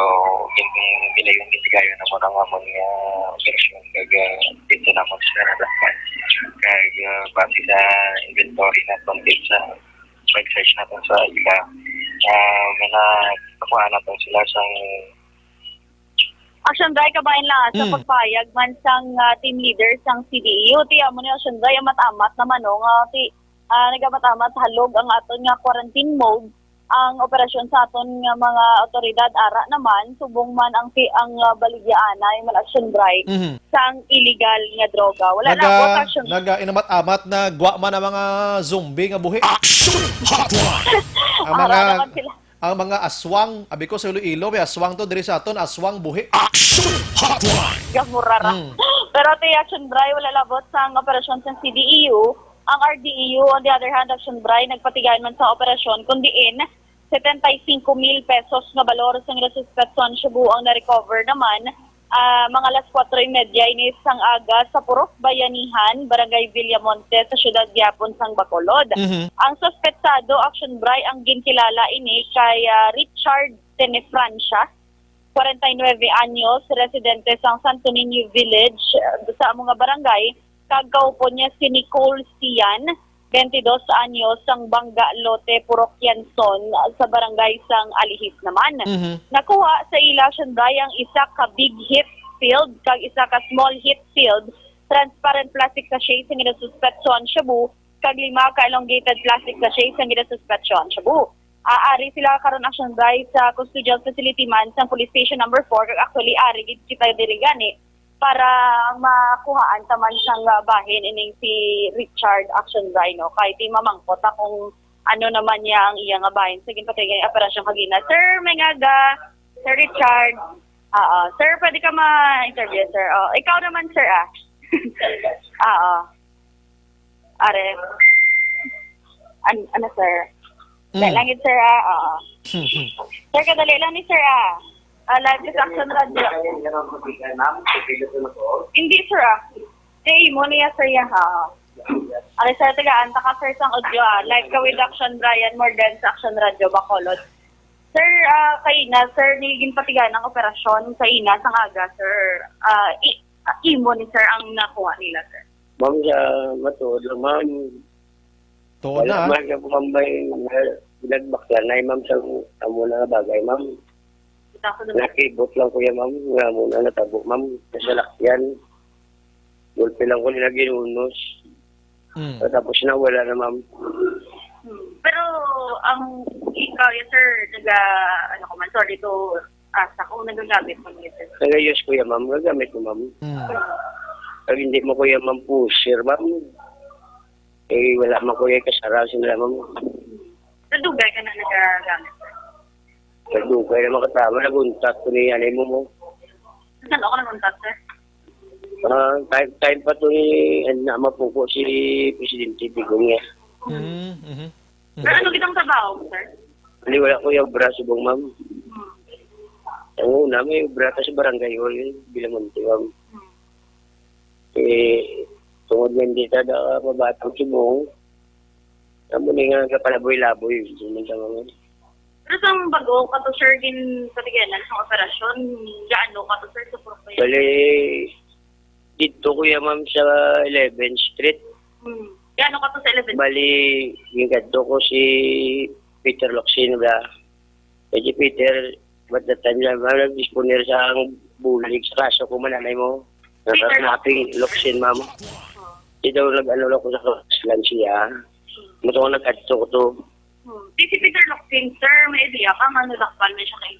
gin-, ginayon, gitigayon namo ang amon nga operasyon, kag, ah, dito namo sila nadakpan. Kag, ah, base sa inventory naton sa pag-search naton sa ila, ah, may nakuha naton sila sa Action Dry, kabahin lang sa Hmm. pagpahayag man sang, ah, team leader sang C D E U. Ti amo ni Action Dry, amat-amat naman, no, nga ti, ah, nagamat-amat halog ang aton nga quarantine mode. Ang operasyon sa aton nga mga awtoridad, ara naman, subong man ang ti-, ang, ah, baligyaanay man, Action Dry, Mhm. sang illegal nga droga. Wala na, Naga-, boss, Action. Naga-inamat-amat na gwa man ang mga zombie nga buhi. Action Hotline! Ang Ara mga naman sila. Ang mga aswang, abi ko sa Iloilo, may aswang to, diri sa aton, aswang buhi. Action Hotline! Gamura ra. Mm. Pero ti Action Dry, wala labot sang operasyon sa C D E U. Ang R D E U, on the other hand, Action Dry, nagpatigayon man sa operasyon, kun diin setenta y cinco mil pesos nga balor sang ila suspetso ang Shabu ang na-recover naman, ah, mga alas kuwatro y medya ini sang aga sa Purok Bayanihan, Barangay Villamonte, sa siyudad gihapon sang Bacolod. Mhm. Ang suspetsado, Action Dry, ang ginkilala ini kay, ah, Richard Tenefrancia, kwarenta y nuebe anyos, residente sang Santo Niño Village, ah, sa amo nga barangay, kag kaupod niya si Nicole Sian, twenty-dos anyos, sang Bangga Lote, Purok Yanson, sa barangay sang Alihis naman. Mhm. Nakuha sa ila, Action Dry, ang isa ka big heat shield kag isa ka small heat shield, transparent plastic sachet sa ginasuspetsohan shabu, kag lima ka elongated plastic sachet sa ginasuspetsohan shabu. Ah, ari sila karon, Action Dry, sa custodial facility man sang Police Station Number Four, kag actually ari gid kita diri gani para makuhaan ta man sang, ah, bahin ining si Richard, Action Dry, no? Kay ti mamangkot ta kung ano naman niya ang iya nga bahin sa ginpatigayon nga operasyon kagina. Sir, may ngaga. Sir Richard. Oo. Sir, pwede ka ma-interview, sir. Oh, ikaw naman, sir, ah. Oo. Are. An-, ano, sir? Mm. Dali lang yun, sir, ah. Oo. Sir, kadali lang ni sir, ah. Ah, live sa Action Radio. Hindi, sir, ah. Kay imo niya, sir, yan, ha? Are, sir, tagaan ta ka, sir, sang audio, ah. Live ka with Action Brian Morden sa Action Radio, Bacolod. Sir, ah, kaina, sir, ni ginpatigayon ang operasyon kaina sang aga, sir. Ah, i-, ah, imo ni, sir, ang nakuha nila, sir. Ma'am, sa matuod lang, ma'am. Tuod Wala, na, ah. Ma'am, ako, ma'am, may, may nagbaklanay, ma'am, sa amo na nga bagay, ma'am. Kita ko naman. Nakibot lang ko yan, ma'am, nga amo na natabo, ma'am. Sa salakyan. Gulpi lang ko nila ginunos. Mm. Tapos na, wala na, ma'am. Hmm. Pero ang ikaw, yes, sir, naga, ano ko man, sorry to ask, kung nagagamit mo niya, sir. Nag-ayos ko yan, ma'am. Gagamit ko, ma'am. Mm. Pag hindi mo ko yan, ma'am, pusher, ma'am. Eh, wala man ko yan kasara sila, ma'am. Sa dugay ka na nagagamit, sir? Sa dugay na makatama, nag-untat ko ni anay mo, mo. Saan ako nag-untat, sir? Ah, time, time pa to ni, ano, na mapuko si Presidente Digong, eh. Mm, mhm. Pero ano gid ang trabaho mo, sir? Hindi, wala ko yung obra subong, ma'am. Hmm. Ang una, may obra ta sa barangay hall, eh, Villamonte, ma'am. Hmm. Eh, tungod nga hindi ta da mabatang subong, amo ni nga kapalaboy-laboy, hindi man ta, ma'am. Pero sang bago ka to, sir, ginpatigayon sang operasyon, gaano ka to, sir, sa Purok Bayanihan? Bali, dito ko yan, ma'am, sa eleventh Street. Hmm. Gaano ka to sa eleventh? Bali, ginkadto ko si Peter Locsin, ba? Kay si Peter, at that time, ma'am, nag-disponer sa ang bulig sa kaso ko, mananay mo. Peter Nakakarnaping Locsin, ma'am. Oh. Di daw nag-ano lang ko sa kaslan siya. Hmm. Mutong nag-adto ko to. Hmm. Di si Peter Locsin, sir, may idea ka, nga nadakpan na siya kay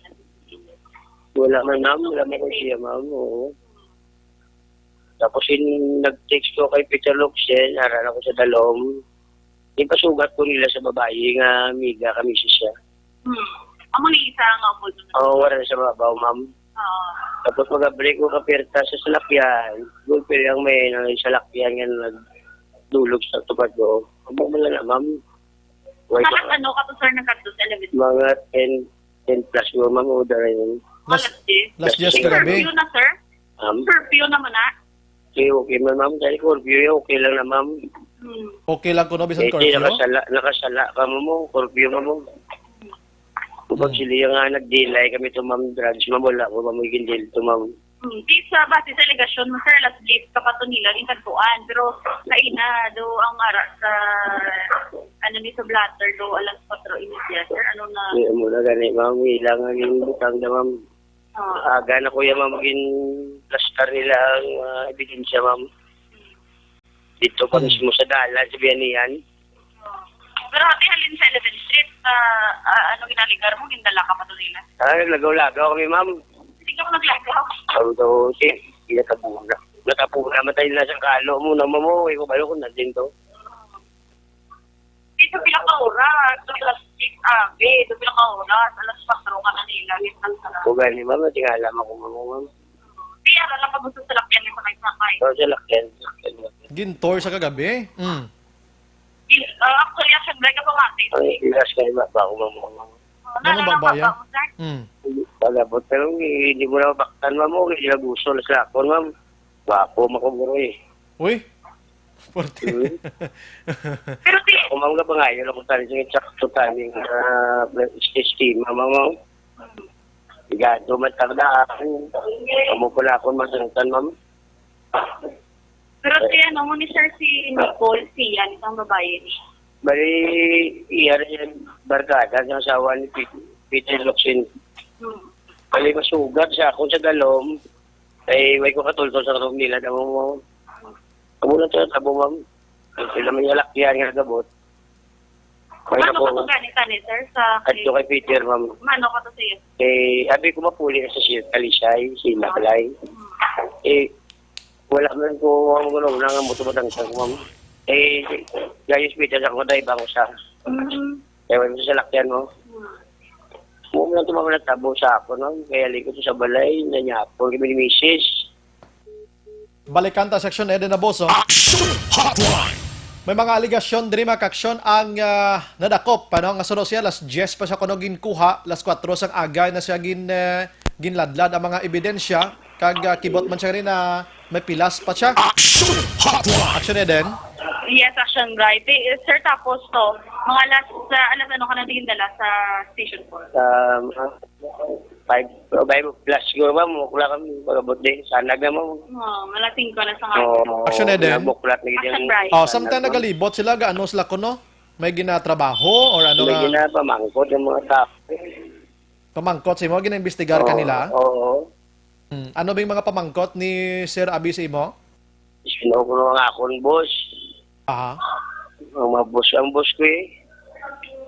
Wala man, ma'am. Wala man ko siya, ma'am. Oo. Tapos, in, nag-text ko kay Peter Locsin, ara na ko sa dalom. Ipasugat ko nila sa babayi nga amiga kami siya. Hmm. Amo ni isa nga upod mo. Oo, wala sa babaw, ma'am. Oo. Tapos, mag-abri ko kapirta sa salakyan. Gulpi lang may nang salakyan nga nagdulog sa tupad ko. Amo man lang na, ma'am. Why Sa ba? Ano ka to, sir, nagkadto sa eleven? Mga ten, ten plus siguro, ma'am, o dara yun. Mga Las-, alas diyes. Las diyes May kagabi. Curfew na, sir? Ma'am? Curfew naman na. Okay, okay man, ma'am. Dahil curfew yun, okay lang na, ma'am. Hmm. Okay lang kuno bisan Eh, di, curfew? Nakasala, nakasala ka mo mo, curfew mo mo. Kung Hmm. sila nga nag-delay kami to, ma'am, drugs, ma'am, wala ko, ma'am, yung deal to, ma'am. Hmm. Di sa, base sa alegasyon mo, sir, last list ka pa to nila, yung tagpuan. Pero, kaina, do, ang ara sa, ano ni, sa blotter, do, alas kwatro y media, sir, ano na? Di, amo na gani, ma'am, ilangan yung butang na, ma'am. Ah. Aga na, kuya, ma'am, ginplastar nila ang, ah, ebidensya, ma'am. Dito pa Hmm. mismo sa dalan, sa Bianian. Pero ate, halin sa eleventh Street, ah, ah, ano ginaligar mo? Gindala ka pa to nila? Ah, naglagaw-lagaw kami, ma'am. Hindi ka naglagaw. Ang daw, si, ginatabo na. Natabo na, matay na sa kalo mo na, ma'am. Oh, ikaw ba yun kung nandun to? Dito pila ka oras? Alas six, abi. Dito pila ka oras? Alas kwatro ka na nila. Yes, ang sarap. O gani, ma'am, tingala mo ko, ma'am. Di, ara lang ka gusto sa lakyan yung mga isakay. Oh, sa lakyan, sa lakyan, ma'am. Gintor sa kagabi? Mm. Di, ah, actually, ang siyempre, kapamati. Ay, ilas kayo, ma'am, ba ako, ma'am, ma'am. Oh, Ano naalala ba, ba, ba? Bang, sir? Mm. Pag-abot, pero hindi mo na mabaktan, ma'am, oh, hindi na gusto, alas lakon, ma'am. Gwapo, makuburo, eh. Uy, forty. Hmm. Pero ti- Ako, ma'am, nga pangayo lang ko tani sa sakto tani nga estima, ma'am, ma'am. Ligado man tagdaan. Amo pala akong masangtan, ma'am. Pero ti ano mo ni sir si Nicole, si Yan, isang babae ni. Bali, iya rin yung barkada sa asawa ni Pit-, Peter Locsin. Hmm. Bali, masugat sa akon sa dalom. Ay, way ko katultol sa room nila, damo mo. Amo na to, tabo, ma'am. Ang sila may alakyan nga gabot. May Mano ako, ka to gani tani, sir, sa adto kay Peter, ma'am. Mano ka to, sir? Eh, abi ko mapuli sa siya, Talisay, si Makalay. Hmm. Eh, wala man ko ang gulong na nga moto matangtang, ma'am. Eh, gayos, Peter, sa akong drive ako sa Mm. Ewan ko sa salakyan mo. Hmm. Mo lang tumama na tabo sa ako, no? Kaya likod sa balay, nanyapo kami ni misis. Balikan ta sa Action Eden na, boss, oh. Action Hotline! May mga aligasyon diri, mga ka-aksyon, ang, ah, nadakop, ano, nga suno siya, alas diyes pa siya kuno ginkuha, alas kuwatro sang aga na siya gin, ah, ginladlad ang mga ebidensya, kag, ah, kibot man siya rin na may pilas pa siya. Action Hotline! Action Eden? Yes, Action Bright. Eh, sir, tapos to, mga alas, sa alas ano ka na tingin dala sa station four? Sa mga five, oh, five plus siguro, ma'am. Wala kami, pag-abot din. Sanag na, ma'am. Oh, mga alas singko na sa nga. Oo, Action Eden? Nabuklat na Action yung Bright. Oh, sanag, samtang ma'am. Nagalibot sila, gaano sila kuno? May ginatrabaho or ano May nga? Ginapamangkot yung mga tao. Pamangkot sa imo, ginaimbestigar ka Oo, nila? Oo. Hmm, ano ba yung mga pamangkot ni Sir Abi sa imo? Sino ko nga akon, boss? Aha. Ang mga boss, ang boss ko eh.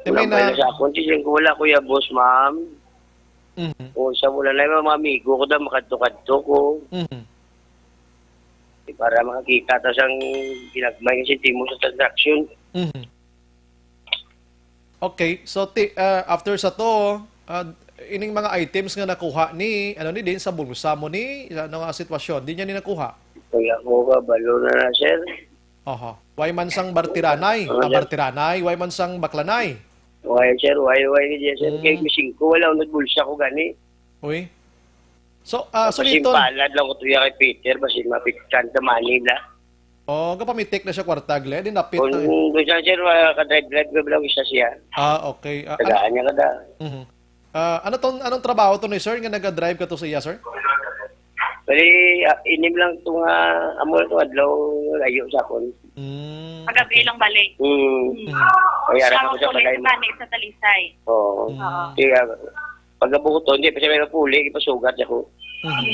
Di may Wala na- ba sa akon? Sising ko, wala, kuya, boss, ma'am. Mhm. O, sa wala na yung mga amigo ko daw, makadto-kadto ko. Mhm. Di para makakita ta sang ginagmay nga sentimo sa transaksyon. Mhm. Okay, so ti-, ah, after sa to, ah, ining mga items nga nakuha ni, ano ni, din sa bulsa mo ni, ano nga sitwasyon? Di niya ni nakuha? Kaya ko kabalo na na, sir. Oho. Way man sang bartiranay, Ano, ah, sir? Bartiranay, way man sang baklanay. Why, sir? Why, why, sir? Hmm. Kay singko, wala akong nagbulsa ko gani. Uy. So, ah, Tapos suliton. Yung palad lang ko tuya kay Peter, basi mapitkan sa Manila. Oh, gapamitik na siya kwarta, gle. Di napit Kung na. Doon siya, sir, wala ka drive-drive ka lang isa siya. Ah, okay. Ah, Tagaan ano, niya kada. Mhm. Ah, ano tong, anong trabaho to ni sir nga naga-drive ka to sa iya, sir? Bali, ah, inim lang itong, ah, amo lang itong adlaw layo sa akon. Mm, Pagabi okay. Lang balik. Hmm. Mm. Kaya Siya ra ko sa magpuli balay sa mo. Nanay sa Talisay. Oo. Mm. Oo. Kaya, pag abuto, hindi pa siya may mapuli, ipasugat ako. Mhm.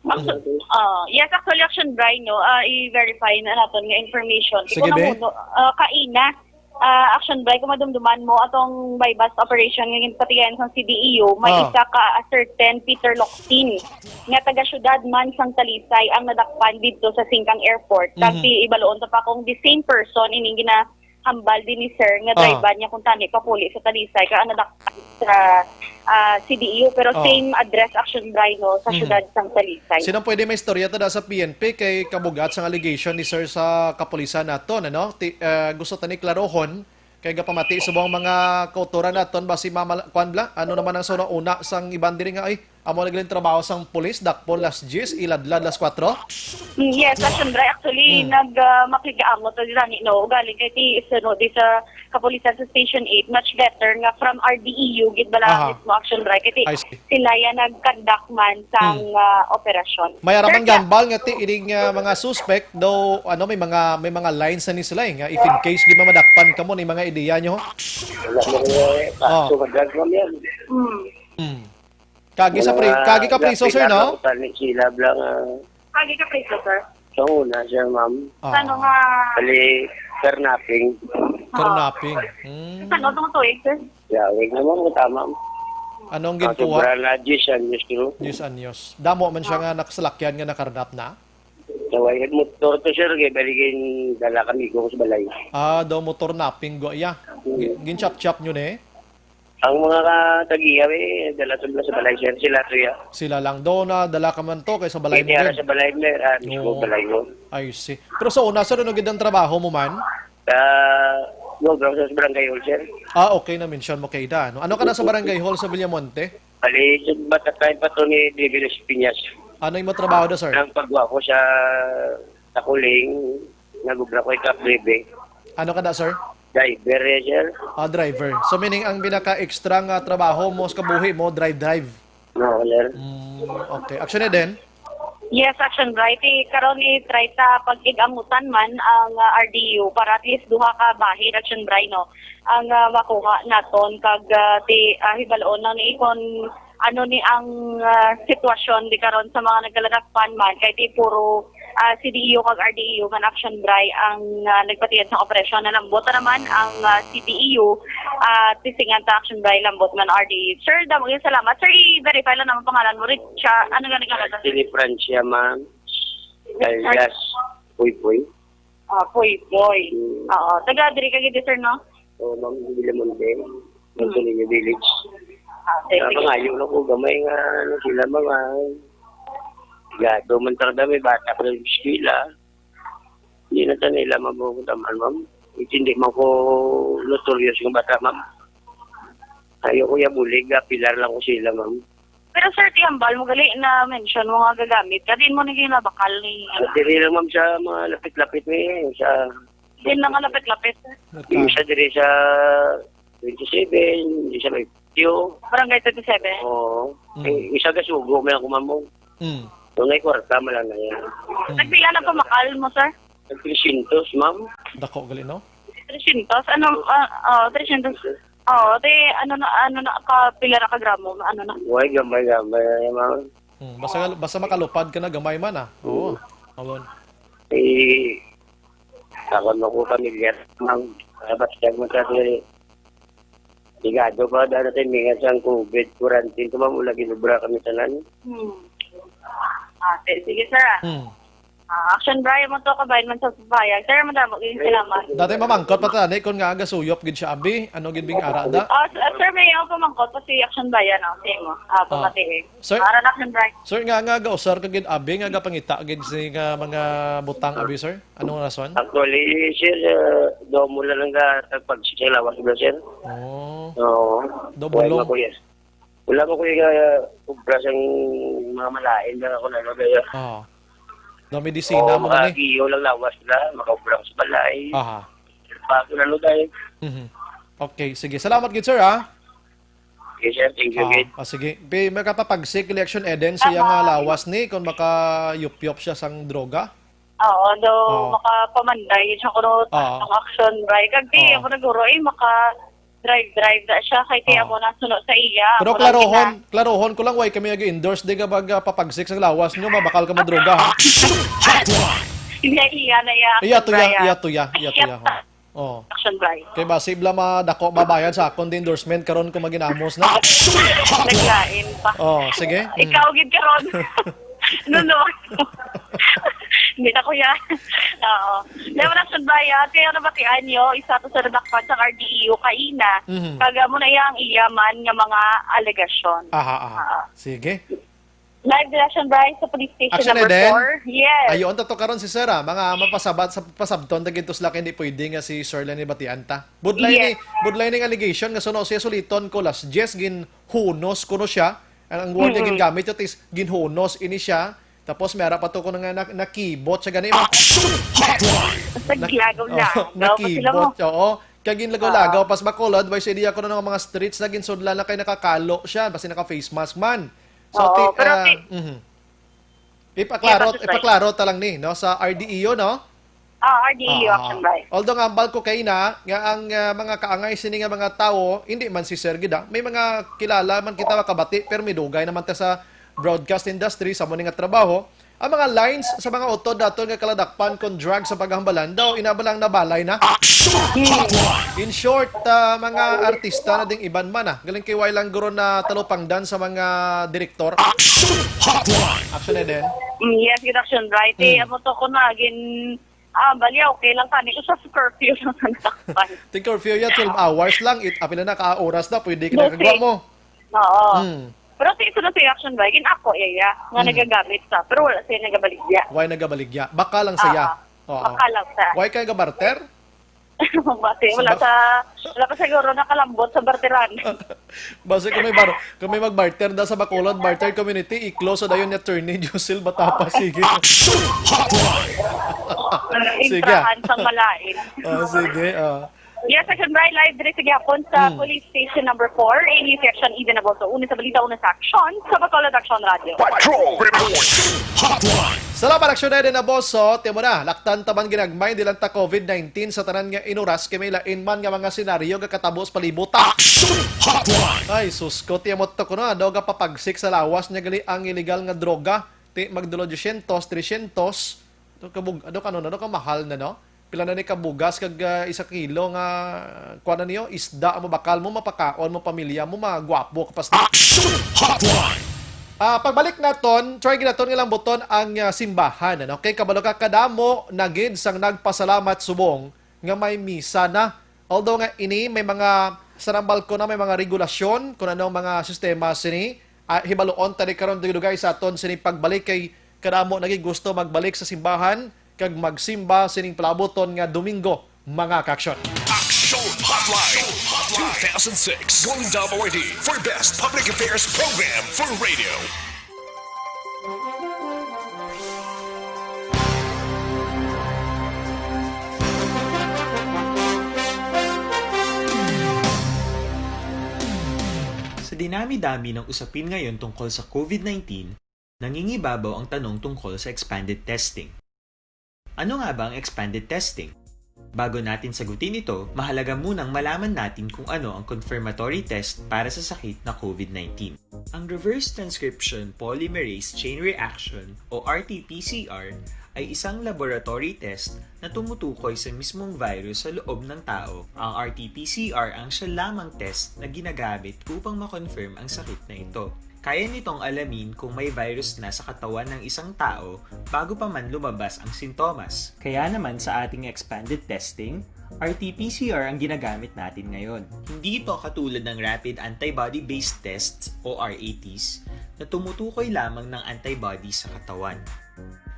Actually, ah, yes, actually, Action Bright, no, ah, i-verify na naton nga information. Sige, Ikaw na be. Muno, ah, kaina, ah, Action Bright, kung madumduman mo, atong buy-bust operation nga ginpatigayan sa C D E U, may Ah. Isa ka, ah, certain Peter Locsin, nga taga-syudad man sang Talisay, ang nadakpan didto sa Singkang Airport. Kag Mhm. Ti ibaluon ta pa kung the same person ining gina-, hambal din ni sir nga Ah. Driver niya kung tani papuli sa Talisay, kag ang nadakpan sa, ah, C D E U, pero Oh. Same address, Action Bright, no, sa Mhm. Syudad sang Talisay. Sino pwede may istorya to da sa P N P kay kabugat sang allegation ni sir sa kapulisan naton, ano? Ti-, ah, gusto tani klarohon kay gapamati subong mga kautoran naton ba si Mama, kuan bla? Ano naman ang suna-una sang iban diri nga, ay, amo na galing trabaho sang pulis, dakpon las diyes, iladlad las kuwatro? Mm, yes, Action Bright. Actually, Mm. nag, ah, makigaamot na dira ni, no? Ugali kay ti, sa, no, di sa kapulisan sa Station eight, much better nga from R D E U gid bala Aha. Mismo, Action Bright. Kay ti, I see. Sila ya nag-conduct man sang, Mm. Ah, operasyon. May araman Sir, gambal nga ti ining, ah, mga suspect daw, ano, may mga, may mga lines na ni sila, eh, nga if in case di man madakpan kamo ni mga ideya nyo. Wala mo ko, eh, Oh. Kaso ka-drug, ma'am, yan. Mm. Mm. Kagi sa pri-, kagi ka priso, sir, no? Tani sila lang, ah. Kagi ka priso, sir? Sa una, sir, ma'am. Ah. Sa ano nga? Bali, carnapping. Carnapping. Hmm. Sa ano tong tuig, sir? Yawig naman mo, tama. Anong ginkuha? Sobra na diyes anyos, no? Diyes anyos. Damo man siya nga nakasalakyan nga nakarnap na? Sa way motor to, sir, kay bali gin-, dala kami ko sa balay. Ah, daw motor napping go iya. Hmm. Gin-, gin-chop-chop nyo ni? Ang mga ka-, tag-iya, eh, dala sa, sa balay, sir. Sila to, ya. Sila lang. Daw na dala ka man to kay sa balay mo gid. Sa balay mo, ah, mismo balay mo. I see. Pero sa una, sir, ano gid ang trabaho mo man? Sa, no, bro, sa barangay hall, sir. Ah, okay, na-mention mo kay da, no? Ano ka na sa barangay hall sa Villamonte? Bali, sa bata time pa to ni David Espinas. Ano yung trabaho da, sir? Ang pagwa ko sa Takuling, nagubra ko ikaw, baby. Ano ka da, sir? Driver, eh, sir. Ah, driver. So, meaning, ang pinaka-extra nga trabaho mo sa kabuhi mo, drive-drive? No, sir. Mm, okay. Action Eden? Yes, Action Bri. Ti karon i-try ta pag-ig-amutan man ang, ah, R D U para at least duha ka bahin, Action Bri, no? Ang, ah, makuha naton kag, ah, ti, ah, hibalon lang ni kon ano ni ang, ah, sitwasyon di karon sa mga nagkaladakpan man kay ti puro, ah, C D E U kag R D E U man, Action Bri, ang, ah, nagpatiyad sa operasyon. Nalambot na naman ang, ah, C D E U, ah, tisingan ta, Action Bri, lambot man R D E U. Sir, damo gyud salamat. Sir, i-verify lang naman pangalan mo. Rich, ano nga nagkakata? Sini Francia, ma'am. Richard. Alias Puy Puy. Ah, Puy Puy. Hmm. Oo. Taga diri ka gid, sir, no? Oo, ma'am, Villamonte. Hmm. Montoliño Village. Ah, sige, sige. Napangayo na ko, gamay nga, ano, sila mga, gado man talaga, may bata pa sa eskwela. Hindi na ta nila mabubuta man, ma'am. Hindi man ko notorious nga bata, ma'am. Ayaw ko ya bulig, pilar lang ko sila, ma'am. Pero, sir, ti hambal mo gali na mention mo nga gagamit ka, diin mo na ginabakal ni, ano? Diri lang, ma'am, sa mga lapit-lapit ni, sa Diin na nga lapit-lapit, sir? Yung isa diri sa twenty-seven, yung isa may Tio. Barangay twenty-seven? Oo. Mm. Eh, isa gasugo, may ako, ma'am, mo. Mm. Kung may kwarta, man lang na yan. Mm. Nagpila na pamakal mo, sir? Nag three hundred, ma'am. Dako gali, no? Three hundred? Ano, ah, oh, three hundred. Oo, ti, ano na, ano na, ka, pila na ka gramo, ano na? Uy, gamay-gamay na yan, ma'am. Hmm, basta, basta makalupad ka na, gamay man, ah. Oo. Hmm. Awon. Eh, ako na ko pamilyar, ma'am. Ah, basta mo sa, eh, sigado pa, dahil natin, mingat sa COVID quarantine, ito, ma'am, wala ginubra kami tanan. Hmm. Ah, sige, sir, ah. Hmm. Ah, Action Brian mo to, kabayan man sa payag. Sir, madamo gyud salamat. Dati mamangkot pa tani kung nga agasuyop gid siya, abi. Ano gid bing ara da? Ah, s-, ah, sir, may ako pamangkot pa si Action Brian, ah, sa imo. Ah, ah, pamati, eh. Sir, ara na, Action Brian. Sir, nga, nga gausar ka gid, abi, nga gapangita gid si nga mga butang, abi, sir? Anong rason? Actually, sir, uh, do mo lang nga tagpag-, sa lawas ba, sir? Oh. Oo. Do bulong. Wala mo ko, yes. Wala mo ko yung, uh, obra sang mga malain na ako na, ano, kaya. Oo. Do medisina mo gani? Oo, makagiyo lang lawas na, makaobra sa balay. Aha. Bago na, ano, tayo. Mhm. Okay, sige. Salamat gid, sir, ha? Yes, sir. Thank you, ah, gid. Ah, sige. Pi-, makapapagsik election, Eden, siya nga lawas ni kung makayupyop siya sang droga? Oo, do makapamanday siya kuno ang action, bay. Kag ti, amo na guro, eh, maka-drive-drive na siya. Kay ti, amo na suno sa iya. Pero klarohon, klarohon ko lang, why kami nag-endorse di ka mag, ah, papagsik sa lawas nyo, mabakal ka madroga, ha? Iya, iya na iya. Iya to ya, iya to ya, iya to ya, ho. Oh. Action, Bri. Kay basi bala madako mabayad sa akon di endorsement karon ko maginamos na. Naglain pa. Oh, sige. Mm. Ikaw gid karon. No, no. Hindi na, kuya. Oo. Dahil wala sa bayad, kaya nabatian nyo, isa to sa nadakpan sa R D E U kaina. Mhm. Kag amo na iya ang iya man nga mga alegasyon. Aha, aha. Oo. Sige. Live reaction, Bri, sa police station number four. Action, Eden. Yes. Ayo, unta to karon si Sir, ah. Mga mapasabat sa pasabton, ta gid to sila kay hindi pwede nga si Sir lang ni batian ta. Budlay ni, budlay ning allegation nga suno siya suliton ko las diyes, ginhunos kuno siya. Ang, ang word nga gingamit yun is ginhunos ini siya. Tapos may ara pa to kuno nga nak-, nakibot siya gani. Action hotline! Basta gilagaw-lagaw pa sila mo. Oh, nakibot, oo. Kaya ginlagaw-lagaw, pas Bacolod, why sa idea ko na nga mga streets na ginsudlan na kay nakakalo siya, basta naka-face mask man. So, oo, ti-, pero ah, ti-, mhm. Ipaklaro, ipaklaro ta lang ni, no, sa R D E U, no? Ah, R D E U Ah, action by. Although nga, ambal ko kay na, nga ang, ah, mga kaangay sini nga mga tawo, hindi man si Sir gid, ah. May mga kilala man kita makabati, pero may dugay naman ta sa broadcast industry, sa mo ni nga trabaho. Ang mga lines sa mga utod daton nga kaladakpan kon drugs sa paghambalan daw, ina ba lang nabalay na? Action Hotline! In short, ah, mga artista na ding iban man, ah. Galing kay way lang guro na talupangdan sa mga direktor. Action Hotline! Action, Eden. Mm, yes, gid, action, right. Eh, Mm. amo to ko na, gin-, ah, bali, okay lang kani ko sa curfew lang ang takpan. Ting curfew ya, twelve hours lang. It, apila na ka oras na, pwede ka na Okay. kagwa mo. Oo. Mm. Pero sa iso na sa action ba, gin ako, iya, iya, nga Mm. nagagamit sa, pero wala siya nagabaligya. Why nagabaligya? Baka lang saya. Oo. Oo. Baka lang sa. Why ka gabarter? Bati, wala Sa ba- sa, wala pa siguro nakalambot sa barteran. Basta kung may bar-, kung may mag-barter da sa Bacolod, barter community, i-close sa dayon ni Attorney Josel Batapa, sige. Action Hotline! Sige. Intrahan sa malain. Oh, sige, oh. Yes, Action Bright, live diri sa gihapon sa Hmm. Police Station number four, A D E section, Eden Agosto. Una sa balita, una sa aksyon, sa Bacolod Action Radio. Patrol Report Hotline. Salamat, Aksyon Eden Agosto. Timo na, laktan taman ginagmay, di lang ta covid nineteen sa tanan nga inuras, kay may lain man nga mga senaryo nga katabo sa palibot. Action Hotline. Ay, sus ko, timo to ko na, daw gapapagsik sa lawas niya gali ang illegal nga droga. Ti, magdulo dosyentos, tresyentos. Ano ka bug-, ano ka, ano, ano ka mahal na, no? Pila na ni ka bugas kag, ah, isa kilo nga, kuha na niyo, isda mo, bakal mo, mapakaon mo, pamilya mo, magwapo ka pa sa Action Hotline! Ah, pagbalik naton, try gid naton nga lambuton ang, ah, simbahan, ano? Kay kabalo ka, kadamo na gid sang nagpasalamat subong nga may misa na. Although nga ini may mga sarambal ko na may mga regulasyon kung ano ang mga sistema sini. Ah, hibaluon ta ni karon dugay-dugay sa aton sini pagbalik kay kadamo na gid gusto magbalik sa simbahan kag magsimba sining palabuton nga Domingo, mga ka-aksyon. Action Hotline two thousand six Golden Dove Awardee for Best Public Affairs Program for Radio. Sa dinami-dami ng usapin ngayon tungkol sa covid nineteen, nangingibabaw ang tanong tungkol sa expanded testing. Ano nga ba ang expanded testing? Bago natin sagutin ito, mahalaga munang malaman natin kung ano ang confirmatory test para sa sakit na covid nineteen. Ang reverse transcription polymerase chain reaction o R T P C R ay isang laboratory test na tumutukoy sa mismong virus sa loob ng tao. Ang R T P C R ang siya lamang test na ginagamit upang ma-confirm ang sakit na ito. Kaya nitong alamin kung may virus na sa katawan ng isang tao bago pa man lumabas ang sintomas. Kaya naman sa ating expanded testing, R T P C R ang ginagamit natin ngayon. Hindi ito katulad ng rapid antibody-based tests o R A Ts na tumutukoy lamang ng antibodies sa katawan.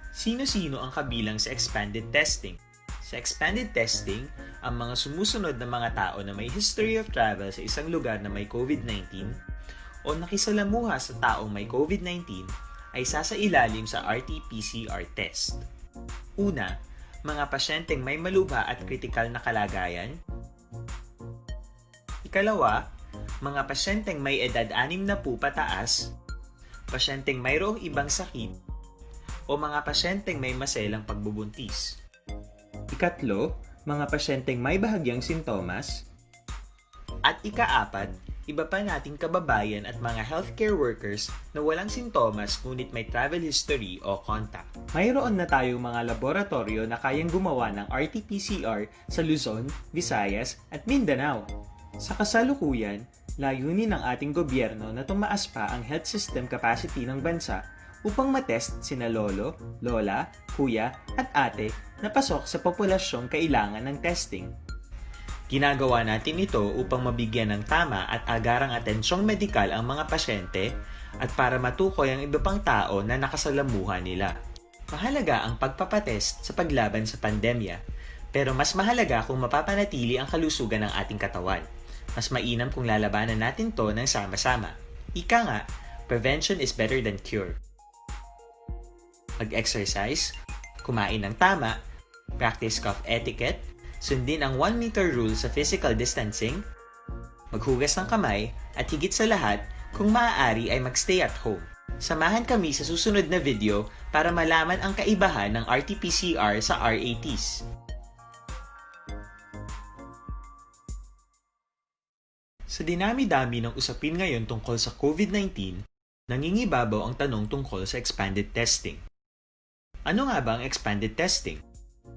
Sino-sino ang kabilang sa expanded testing? Sa expanded testing, ang mga sumusunod na mga tao na may history of travel sa isang lugar na may covid nineteen o nakisalamuha sa taong may covid nineteen ay sasailalim sa R T P C R test. Una, mga pasyenteng may malubha at kritikal na kalagayan. Ikalawa, mga pasyenteng may edad anim na pupataas, pasyenteng mayroong ibang sakit, o mga pasyenteng may maselang pagbubuntis. Ikatlo, mga pasyenteng may bahagyang sintomas. At ikaapat, iba pa nating kababayan at mga healthcare workers na walang sintomas ngunit may travel history o contact. Mayroon na tayong mga laboratoryo na kayang gumawa ng R T P C R sa Luzon, Visayas, at Mindanao. Sa kasalukuyan, layunin ng ating gobyerno na tumaas pa ang health system capacity ng bansa upang matest sina lolo, lola, kuya, at ate na pasok sa populasyong kailangan ng testing. Ginagawa natin ito upang mabigyan ng tama at agarang atensyong medikal ang mga pasyente at para matukoy ang iba pang tao na nakasalamuha nila. Mahalaga ang pagpapatest sa paglaban sa pandemya, pero mas mahalaga kung mapapanatili ang kalusugan ng ating katawan. Mas mainam kung lalabanan natin 'to ng sama-sama. Ika nga, prevention is better than cure. Mag-exercise, kumain ng tama, practice cough etiquette, sundin ang one meter rule sa physical distancing, maghugas ng kamay, at higit sa lahat, kung maaari ay mag-stay at home. Samahan kami sa susunod na video para malaman ang kaibahan ng R T P C R sa R A Ts. Sa dinami-dami ng usapin ngayon tungkol sa COVID nineteen, nangingibabaw ang tanong tungkol sa expanded testing. Ano nga ba ang expanded testing?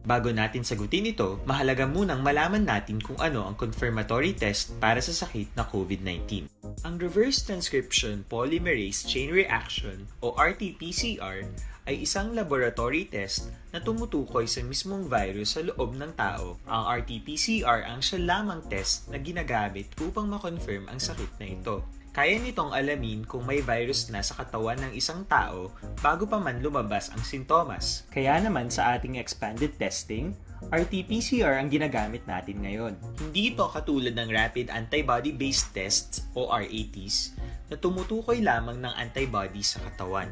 Bago natin sagutin ito, mahalaga munang malaman natin kung ano ang confirmatory test para sa sakit na COVID nineteen. Ang reverse transcription polymerase chain reaction o R T P C R ay isang laboratory test na tumutukoy sa mismong virus sa loob ng tao. Ang R T P C R ang siya lamang test na ginagamit upang ma-confirm ang sakit na ito. Kaya nitong alamin kung may virus na sa katawan ng isang tao bago pa man lumabas ang sintomas. Kaya naman sa ating expanded testing, R T P C R ang ginagamit natin ngayon. Hindi ito katulad ng rapid antibody-based tests o R A Ts na tumutukoy lamang ng antibody sa katawan.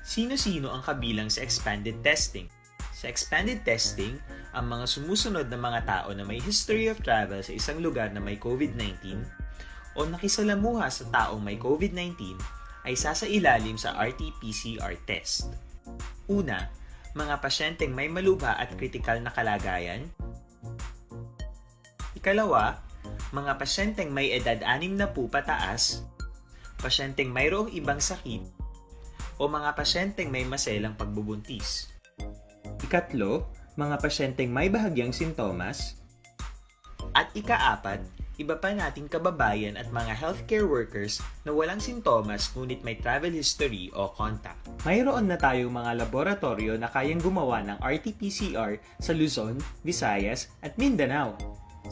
Sino-sino ang kabilang sa expanded testing? Sa expanded testing, ang mga sumusunod na mga tao na may history of travel sa isang lugar na may COVID nineteen o nakisalamuha sa taong may COVID nineteen ay sasailalim sa R T P C R test. Una, mga pasyenteng may malubha at kritikal na kalagayan. Ikalawa, mga pasyenteng may edad anim na po pataas, pasyenteng mayroong ibang sakit, o mga pasyenteng may maselang pagbubuntis. Ikatlo, mga pasyenteng may bahagyang sintomas. At ikaapat, iba pa nating kababayan at mga healthcare workers na walang sintomas ngunit may travel history o contact. Mayroon na tayong mga laboratoryo na kayang gumawa ng R T P C R sa Luzon, Visayas, at Mindanao.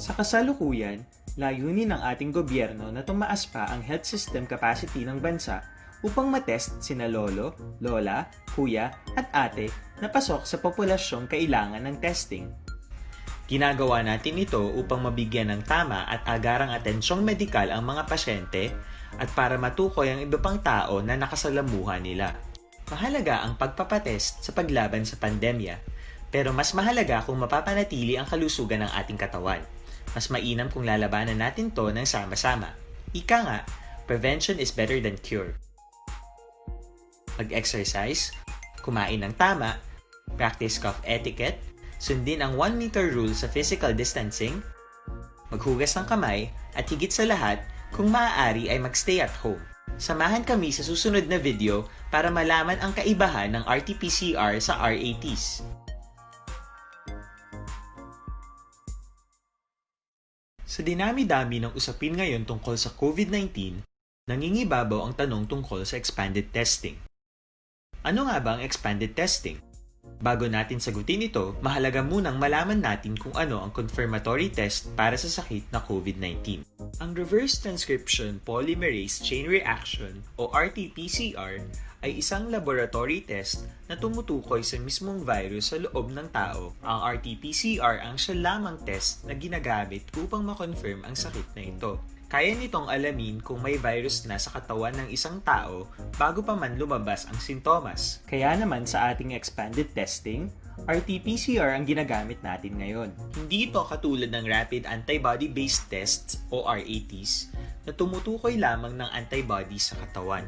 Sa kasalukuyan, layunin ng ating gobyerno na tumaas pa ang health system capacity ng bansa upang matest sina lolo, lola, kuya, at ate na pasok sa populasyong kailangan ng testing. Ginagawa natin ito upang mabigyan ng tama at agarang atensyong medikal ang mga pasyente at para matukoy ang iba pang tao na nakasalamuha nila. Mahalaga ang pagpapatest sa paglaban sa pandemya, pero mas mahalaga kung mapapanatili ang kalusugan ng ating katawan. Mas mainam kung lalabanan natin to ng sama-sama. Ika nga, prevention is better than cure. Mag-exercise, kumain ng tama, practice cough etiquette, sundin ang one meter rule sa physical distancing, maghugas ng kamay, at higit sa lahat, kung maaari ay mag-stay at home. Samahan kami sa susunod na video para malaman ang kaibahan ng R T P C R sa R A Ts. Sa dinami-dami ng usapin ngayon tungkol sa COVID nineteen, nangingibabaw ang tanong tungkol sa expanded testing. Ano nga ba ang expanded testing? Bago natin sagutin ito, mahalaga munang malaman natin kung ano ang confirmatory test para sa sakit na COVID nineteen. Ang reverse transcription polymerase chain reaction o R T P C R ay isang laboratory test na tumutukoy sa mismong virus sa loob ng tao. Ang R T P C R ang siya lamang test na ginagamit upang ma-confirm ang sakit na ito. Kaya nitong alamin kung may virus na sa katawan ng isang tao bago pa man lumabas ang sintomas. Kaya naman sa ating expanded testing, R T P C R ang ginagamit natin ngayon. Hindi ito katulad ng rapid antibody-based tests o R A Ts na tumutukoy lamang ng antibody sa katawan.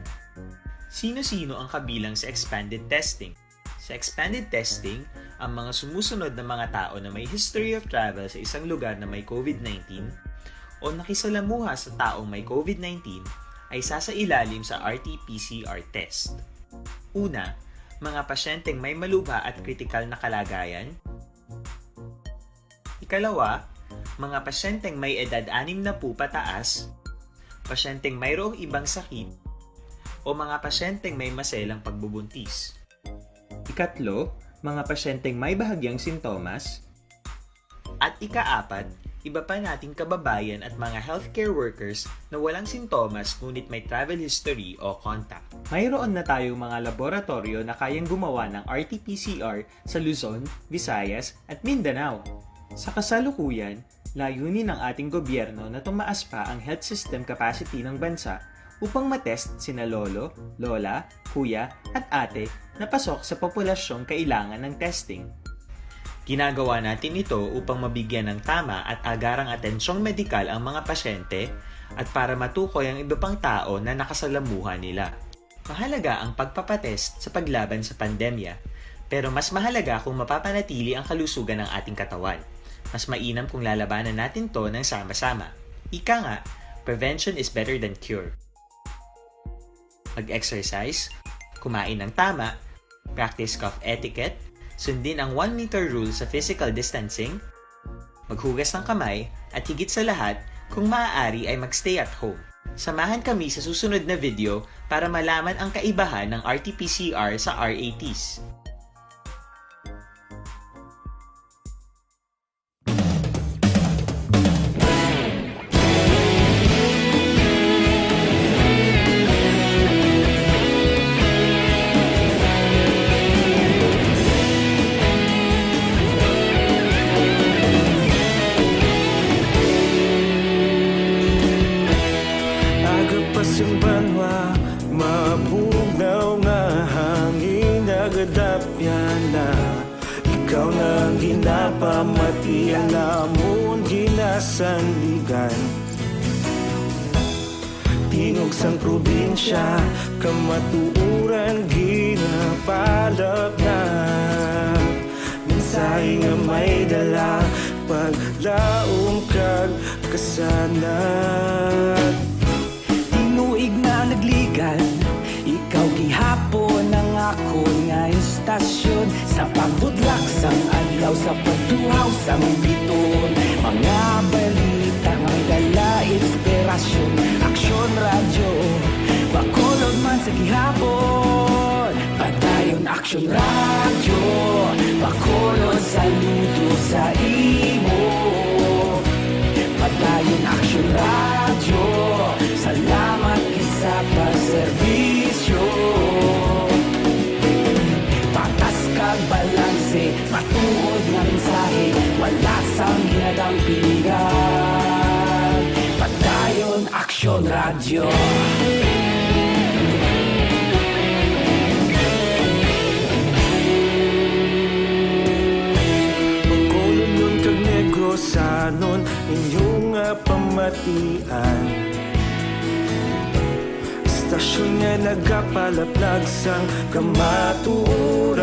Sino-sino ang kabilang sa expanded testing? Sa expanded testing, ang mga sumusunod na mga tao na may history of travel sa isang lugar na may COVID nineteen o nakisalamuha sa taong may COVID nineteen ay sasailalim sa R T P C R test. Una, mga pasyenteng may malubha at kritikal na kalagayan. Ikalawa, mga pasyenteng may edad anim na po pataas, pasyenteng mayroong ibang sakit, o mga pasyenteng may maselang pagbubuntis. Ikatlo, mga pasyenteng may bahagyang sintomas. At ikaapat, iba pa nating kababayan at mga healthcare workers na walang sintomas ngunit may travel history o contact. Mayroon na tayong mga laboratorio na kayang gumawa ng R T P C R sa Luzon, Visayas, at Mindanao. Sa kasalukuyan, layunin ng ating gobyerno na tumaas pa ang health system capacity ng bansa upang matest sina lolo, lola, kuya, at ate na pasok sa populasyong kailangan ng testing. Ginagawa natin ito upang mabigyan ng tama at agarang atensyong medikal ang mga pasyente at para matukoy ang iba pang tao na nakasalamuha nila. Mahalaga ang pagpapatest sa paglaban sa pandemya, pero mas mahalaga kung mapapanatili ang kalusugan ng ating katawan. Mas mainam kung lalabanan natin 'to ng sama-sama. Ika nga, "Prevention is better than cure." Mag-exercise, kumain ng tama, practice cough etiquette, sundin ang one meter rule sa physical distancing, maghugas ng kamay, at higit sa lahat, kung maaari ay mag-stay at home. Samahan kami sa susunod na video para malaman ang kaibahan ng R T P C R sa R A Ts. Aga pa sing banwa, mabugnaw nga hangin, nagadapyan na. Ikaw na ang ginapamati, ang amon ginasandigan. Tingog sang probinsya, kamatuoran ginapalapnap. Mensahe nga may dala, paglaom kag kasanag. Tinuig na nagligan, ikaw gihapon ang akon nga istasyon. Sa pagbutlak sang adlaw, sa pagtuhaw sang bituon, mga balita may dala inspirasyon. Aksyon Radyo, Bacolod man sa gihapon. Padayon Aksyon Radyo, Bacolod, saludo sa imo. Padayon Aksyon Radyo, salamat gid sa pagserbisyo. Patas kag balanse, matuod nga mensahe, wala sang ginadampigan. Padayon Aksyon Radyo. Bacolodnon kag Negrosanon, inyo nga pamatian. Istasyon nga nagapalaplag sang kamatuoran.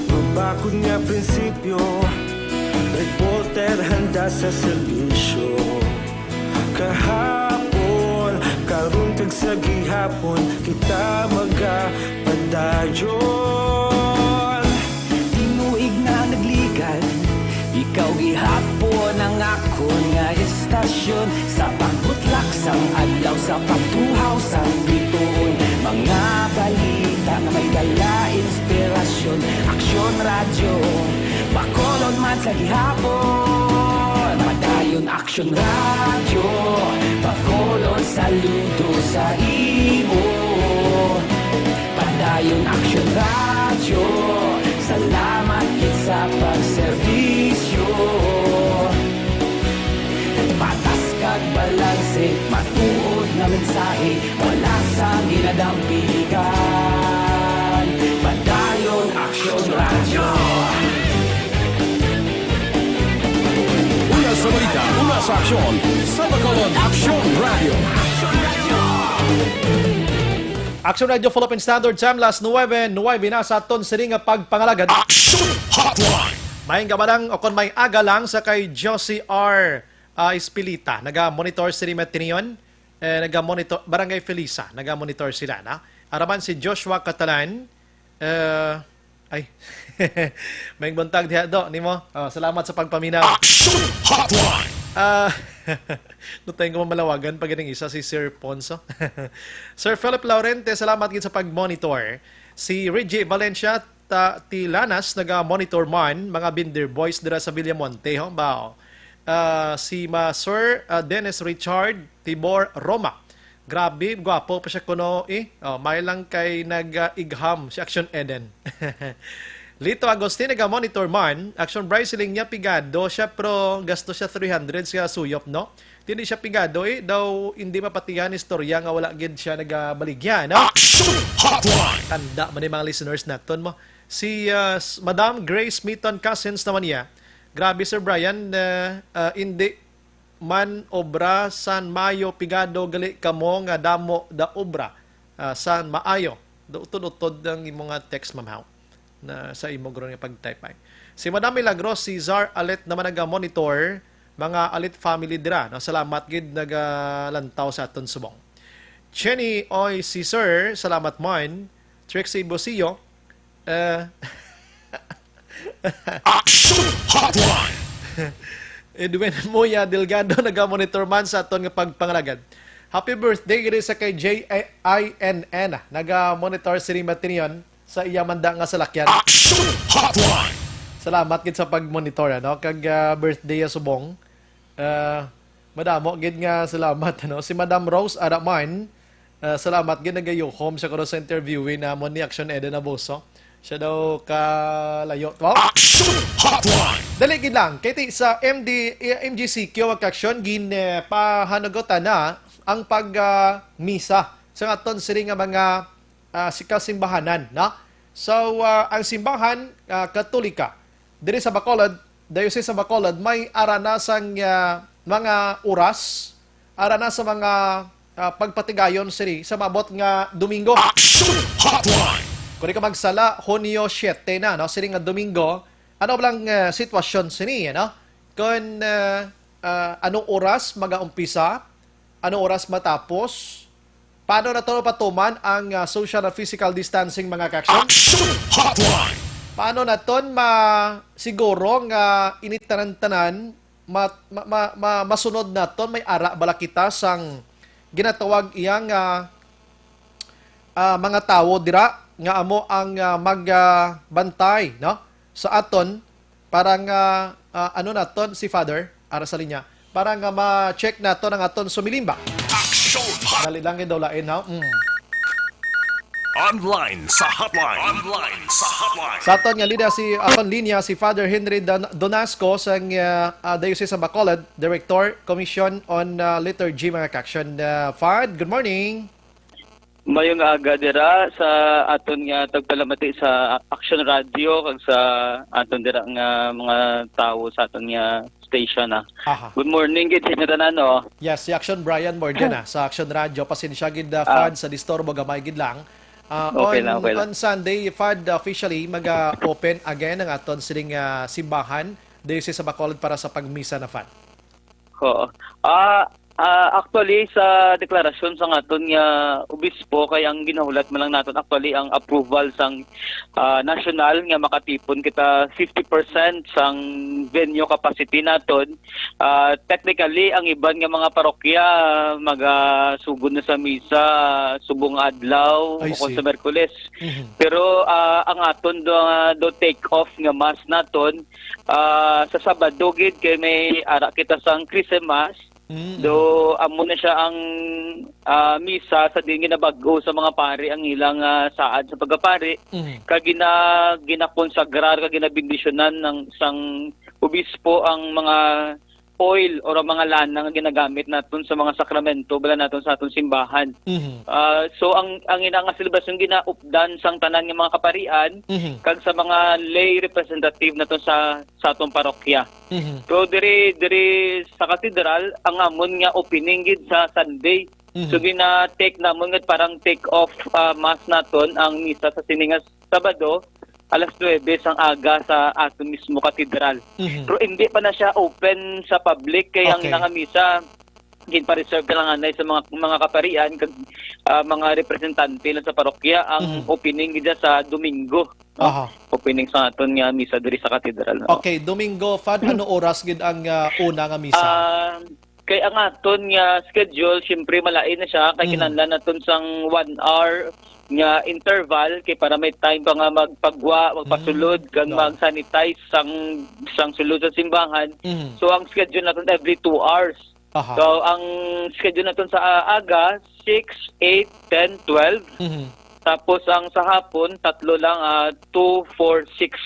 Mabakod nga prinsipyo, reporter handa sa serbisyo. Kahapon, karon kag sa gihapon, kita magapadayon. Tinuig na nagligan, ikaw gihapon ang akon nga istasyon. Sa pagbutlak sang adlaw, sa pagtuhaw sang bituon, mga balita nga may dala inspirasyon. Aksyon Radyo, Bacolod man sa gihapon. Padayon Aksyon Radyo, Bacolod, saludo sa imo. Padayon Aksyon Radyo, salamat gid sa pagserbisyo. Patas kag balanse, matuod nga mensahe, wala sang ginadampigan. Padayon Aksyon Radyo. Una sa balita, una sa aksyon, sa Bacolod, Aksyon Radyo. Aksyon Radyo Philippine Standard Time, las nuwebe, nuwebe na sa aton sini nga pagpangalagad. Aksyon Hotline! Maayong gabalang o kon may aga lang sa kay Josie R, ah, Espilita. Naga-monitor sini Matinion. Eh, naga-monitor, Barangay Felisa. Naga-monitor sila, na? Araman si Joshua Catalan. Eh, ay. May buntag diha, Do, nimo. Oh, salamat sa pagpaminaw. Aksyon Hotline! Ah, nutay ko mamalawagan pag ining isa si Sir Ponso. Sir Philip Laurente, salamat gid sa pag-monitor. Si Reggie Valencia ta-, Tilanas, naga-monitor man, mga Binder Boys dira sa Villamonte, ho, ba? Ah, si ma Sir, ah, Dennis Richard Tibor Roma. Grabe, gwapo pa siya kuno, eh. Oh, may lang kay nag-, ah, igham si Action Eden. Lito Agustin, naga-monitor man. Action Bryce, siling niya, pigado siya, pero gasto siya three hundred sa suyop, no? Hindi siya pigado, eh. Daw hindi mapatihan istorya nga wala gid siya nagabaligya, no? Action Hotline! Tanda man ni mga listeners naton mo. Si, ah, s-, Madam Grace Miton Cousins naman niya. Grabe, Sir Brian, ah, ah, hindi, man obra san maayo, pigado gali kamo nga damo da obra, ah, san maayo. Do-, utod-utod ang imo nga text, Ma'am Hao, na sa imo guro nga pag-type ay. Si Madam Milagros, si Zar Alet naman naga-monitor, mga Alet family dira, no? Salamat gid nagalantaw sa aton subong. Chenny Oy, si Sir, salamat man. Trixie Busio, eh, Action Hotline! Edwin Moya Delgado, naga-monitor man sa aton nga pagpangalagad. Happy birthday gid sa kay J I N N. Naga-monitor sini matinion sa iya manda nga salakyan. Action Hotline! Salamat gid sa pag-monitor, ano? Kag, ah, birthday ya subong. Ah, madamo gid nga salamat, ano? Si Madam Rose Araman, ah, salamat gid, nagayuhom siya kuno sa interviewee namon ni Action Eden Abuso. Siya daw kalayo. Wow! Action Hotline! Dali gid lang. Kay ti sa M D, eh, M G C Q ang aksyon, gin, eh, pahanugutan na ang pag, ah, misa sa aton sini nga mga, ah, si kasimbahanan, no? So, ah, ang simbahan, ah, Katolika, diri sa Bacolod, Diocese sa Bacolod, may ara na sang, ah, mga oras, ara na sa mga, ah, pagpatigayon sini sa maabot nga Domingo. Action Hotline! Kung di ka magsala, Hunyo siete na, no? Sini nga Domingo, ano ba lang, ah, sitwasyon sini, no? Kung, ah, ah, anong oras mag-aumpisa, anong oras matapos, paano naton mapatuman ang, ah, social and physical distancing, mga ka-action? Action Hotline! Paano naton ma-, siguro nga ini tanan-tanan ma-, ma-, ma-, ma-, masunod naton, may ara bala kita sang ginatawag iya nga, ah, mga tawo dira nga amo ang, ah, mag, ah, bantay, no? Sa aton, para nga, ah, ano naton si Father, ara sa linya, para nga ma-check naton ang aton sumilimba. Action Hot- Dali lang, daw lain, ha? Mm. Online sa hotline. Online sa hotline. Sa aton nga linya si, aton linya si Father Henry Don-, Donasco sang, ah, ah, Diocese sa Bacolod, Director, Commission on, ah, Liturgy, mga ka-action. Ah, Fad, good morning. Mayong aga dira sa aton nga tagpalamati sa Action Radio kag sa aton dira nga mga tawo sa aton nga station, ah. Aha. Good morning gid sa inyo tanan, no? Yes, si Action Brian Mordena sa Action Radio. Pasensya gid, ah, Ah. Fad, sa disturbo, gamay gid lang. Ah, Okay on, lang, okay lang. on Sunday, Fad, officially mag-open again ang aton sining, ah, simbahan, Diocese sa Bacolod, para sa pagmisa na, Fad. Oo. Ah, ah, actually, sa deklarasyon sa aton nga obispo, kay ang ginahulat man lang naton, actually, ang approval sang, ah, national nga makatipon kita fifty percent sang venue capacity naton. Ah, technically, ang iban nga mga parokya magasugod na sa misa subong adlaw I o kung see. sa Miyerkules. Mhm. Pero, ah, ang aton do, do take off nga mass naton, ah, sa Sabado gid, kay may ara kita sang Christmas. Mm. Do, amo na siya ang, ah, misa sa diin ginabag-o sa mga pari ang ilang, ah, saad sa pagkapari. Mm. Kag gina-, ginakonsagrar, kag ginabendisyonan ng sang obispo ang mga oil or ang mga lana nga ginagamit naton sa mga sakramento, bala naton sa aton simbahan. Mhm. Ah, so ang, ang ina nga selebrasyon ginaupdan sang tanan nga mga kaparian, Mhm. kag sa mga lay representative naton sa, sa atong parokya. Mhm. So diri, diri sa katedral, ang amon nga opening gid sa Sunday. Mhm. So gina-take namon nga parang take off, ah, mass naton ang misa sa sini nga Sabado, alas nuebe sang aga sa aton mismo katedral. Mhm. Pero hindi pa na siya open sa public, kay ang Okay. ina nga misa, ginpa-reserve na lang anay sa mga, mga kaparian kag, ah, mga representante lang sa parokya ang Mhm. opening gid sa Domingo, no? Aha. Opening sa aton nga misa diri sa katedral, no? Okay, Domingo, Fad, ano oras gid ang, ah, una nga misa? Ah, kay ang aton nga schedule, siyempre, malain na siya. Kay Mm. kinahanglan naton sang one hour nga interval, kay para may time pa nga magpagwa, magpasulod, Mm. kag No. mag-sanitize sang, sang sulod sa simbahan. Mm. So, ang schedule naton every two hours. Aha. So, ang schedule naton sa, ah, aga, six, eight, ten, twelve. Mhm. Tapos, ang sa hapon, tatlo lang, ah, two, four, six.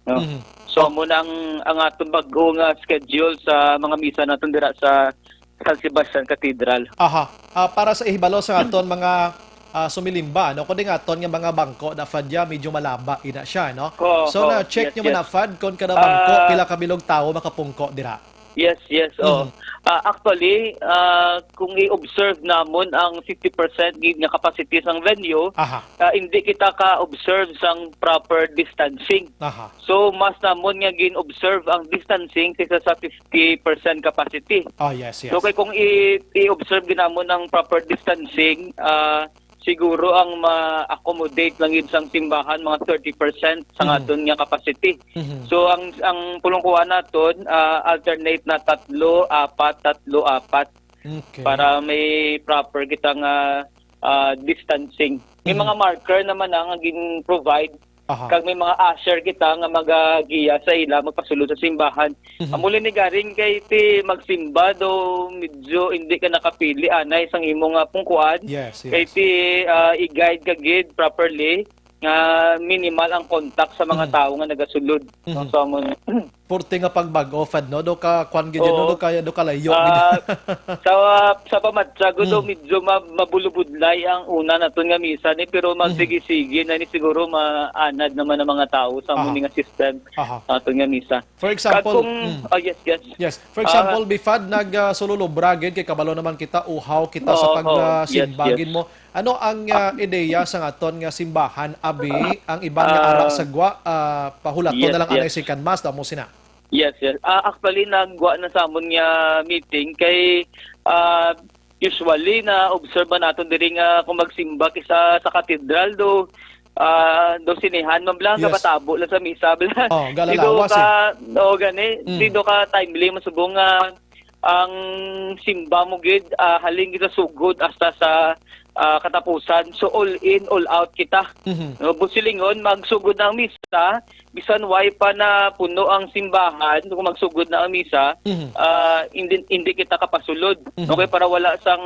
No? Mhm. So, Oh. amo na ang, ang aton bag-o nga schedule sa mga misa naton dira sa San Sebastian Cathedral. Aha. Ah, para sa ihibalo sa aton mga, ah, sumilimba, no? Kundi nga aton nga mga bangko na, Fad, ya, medyo malaba ina siya, no? Oo, So, oo. na-check Yes, nyo man yes. na, Fad, kung kada bangko, Ah. pila ka bilog tawo makapungko dira? Yes, yes, oh. Mhm. Ah, actually, ah, kung i-observe namon ang fifty percent gid nga capacity sang venue, Aha. ah, hindi kita ka-observe sang proper distancing. Aha. So, mas namon nga gin-observe ang distancing kaysa sa fifty percent capacity. Oh, yes, yes. So, kay kung i-, i-observe gid namon ang proper distancing, ah, siguro ang ma-accommodate lang yun sang simbahan, mga thirty percent sa Mhm. aton nga capacity. Mhm. So, ang, ang pulungkuan naton, ah, alternate na tatlo, apat, tatlo, apat Okay. para may proper kita nga, ah, distancing. May Mhm. mga marker naman na nga gin-provide Aha. Kag may mga usher kita nga magagiya sa ila magpasulod sa simbahan. Mhm. Amo lang ni garing kay ti magsimba daw medyo hindi ka nakapili anay sang imo nga pungkuan. Yes, Kay yes. ti, ah, i-guide ka gid properly nga minimal ang contact sa mga Mhm. tawo nga nagasulod. Mhm. So, amo na. Purti nga pagbag-o, Fad, no? Do ka, kwan gid yun, no? Oo. Do ka, do ka layo gid. Ah, sa, sa pamatsag, do Mm. medyo ma-, mabulubudlay ang una naton nga misa ni, pero Mhm. magsige-sige na ni, siguro maanad naman ang mga tawo sa Aha. amo ni nga system Aha. sa aton nga misa. For example, Kag kung, mm. ah, yes, yes. Yes. For Ah. example, before nag, ah, sululubra gid, kay kabalo naman kita, uhaw kita sa Oo, pag, oo. ah, Yes, simba yes. gid mo. Ano ang, ah, ideya sa aton nga simbahan, abi, ang iban nga Ah. arak sa gwa, ah, pahulaton Yes, na lang anay yes. second mass, damo sina? Yes, yes. Ah, actually, naggwa na sa amon nga meeting kay, ah, usually na-observe man naton diri nga kung magsimba kita sa katedral do, ah, do sinehan man bala, Yes. kapatabo lang sa misa bala. Oh, Di do galalawas, ka, eh. Oo, gani. Mm. Di do ka timely, masubong nga ang simba mo gid, ah, halin gid sa sugod hasta sa, ah, katapusan. So, all in, all out kita. Mhm. No, busilingon, magsugod na ang misa, bisan way pa na puno ang simbahan, kung magsugod na ang misa, Mhm. ah, hindi, hindi kita kapasulod. Mhm. Okay, para wala sang,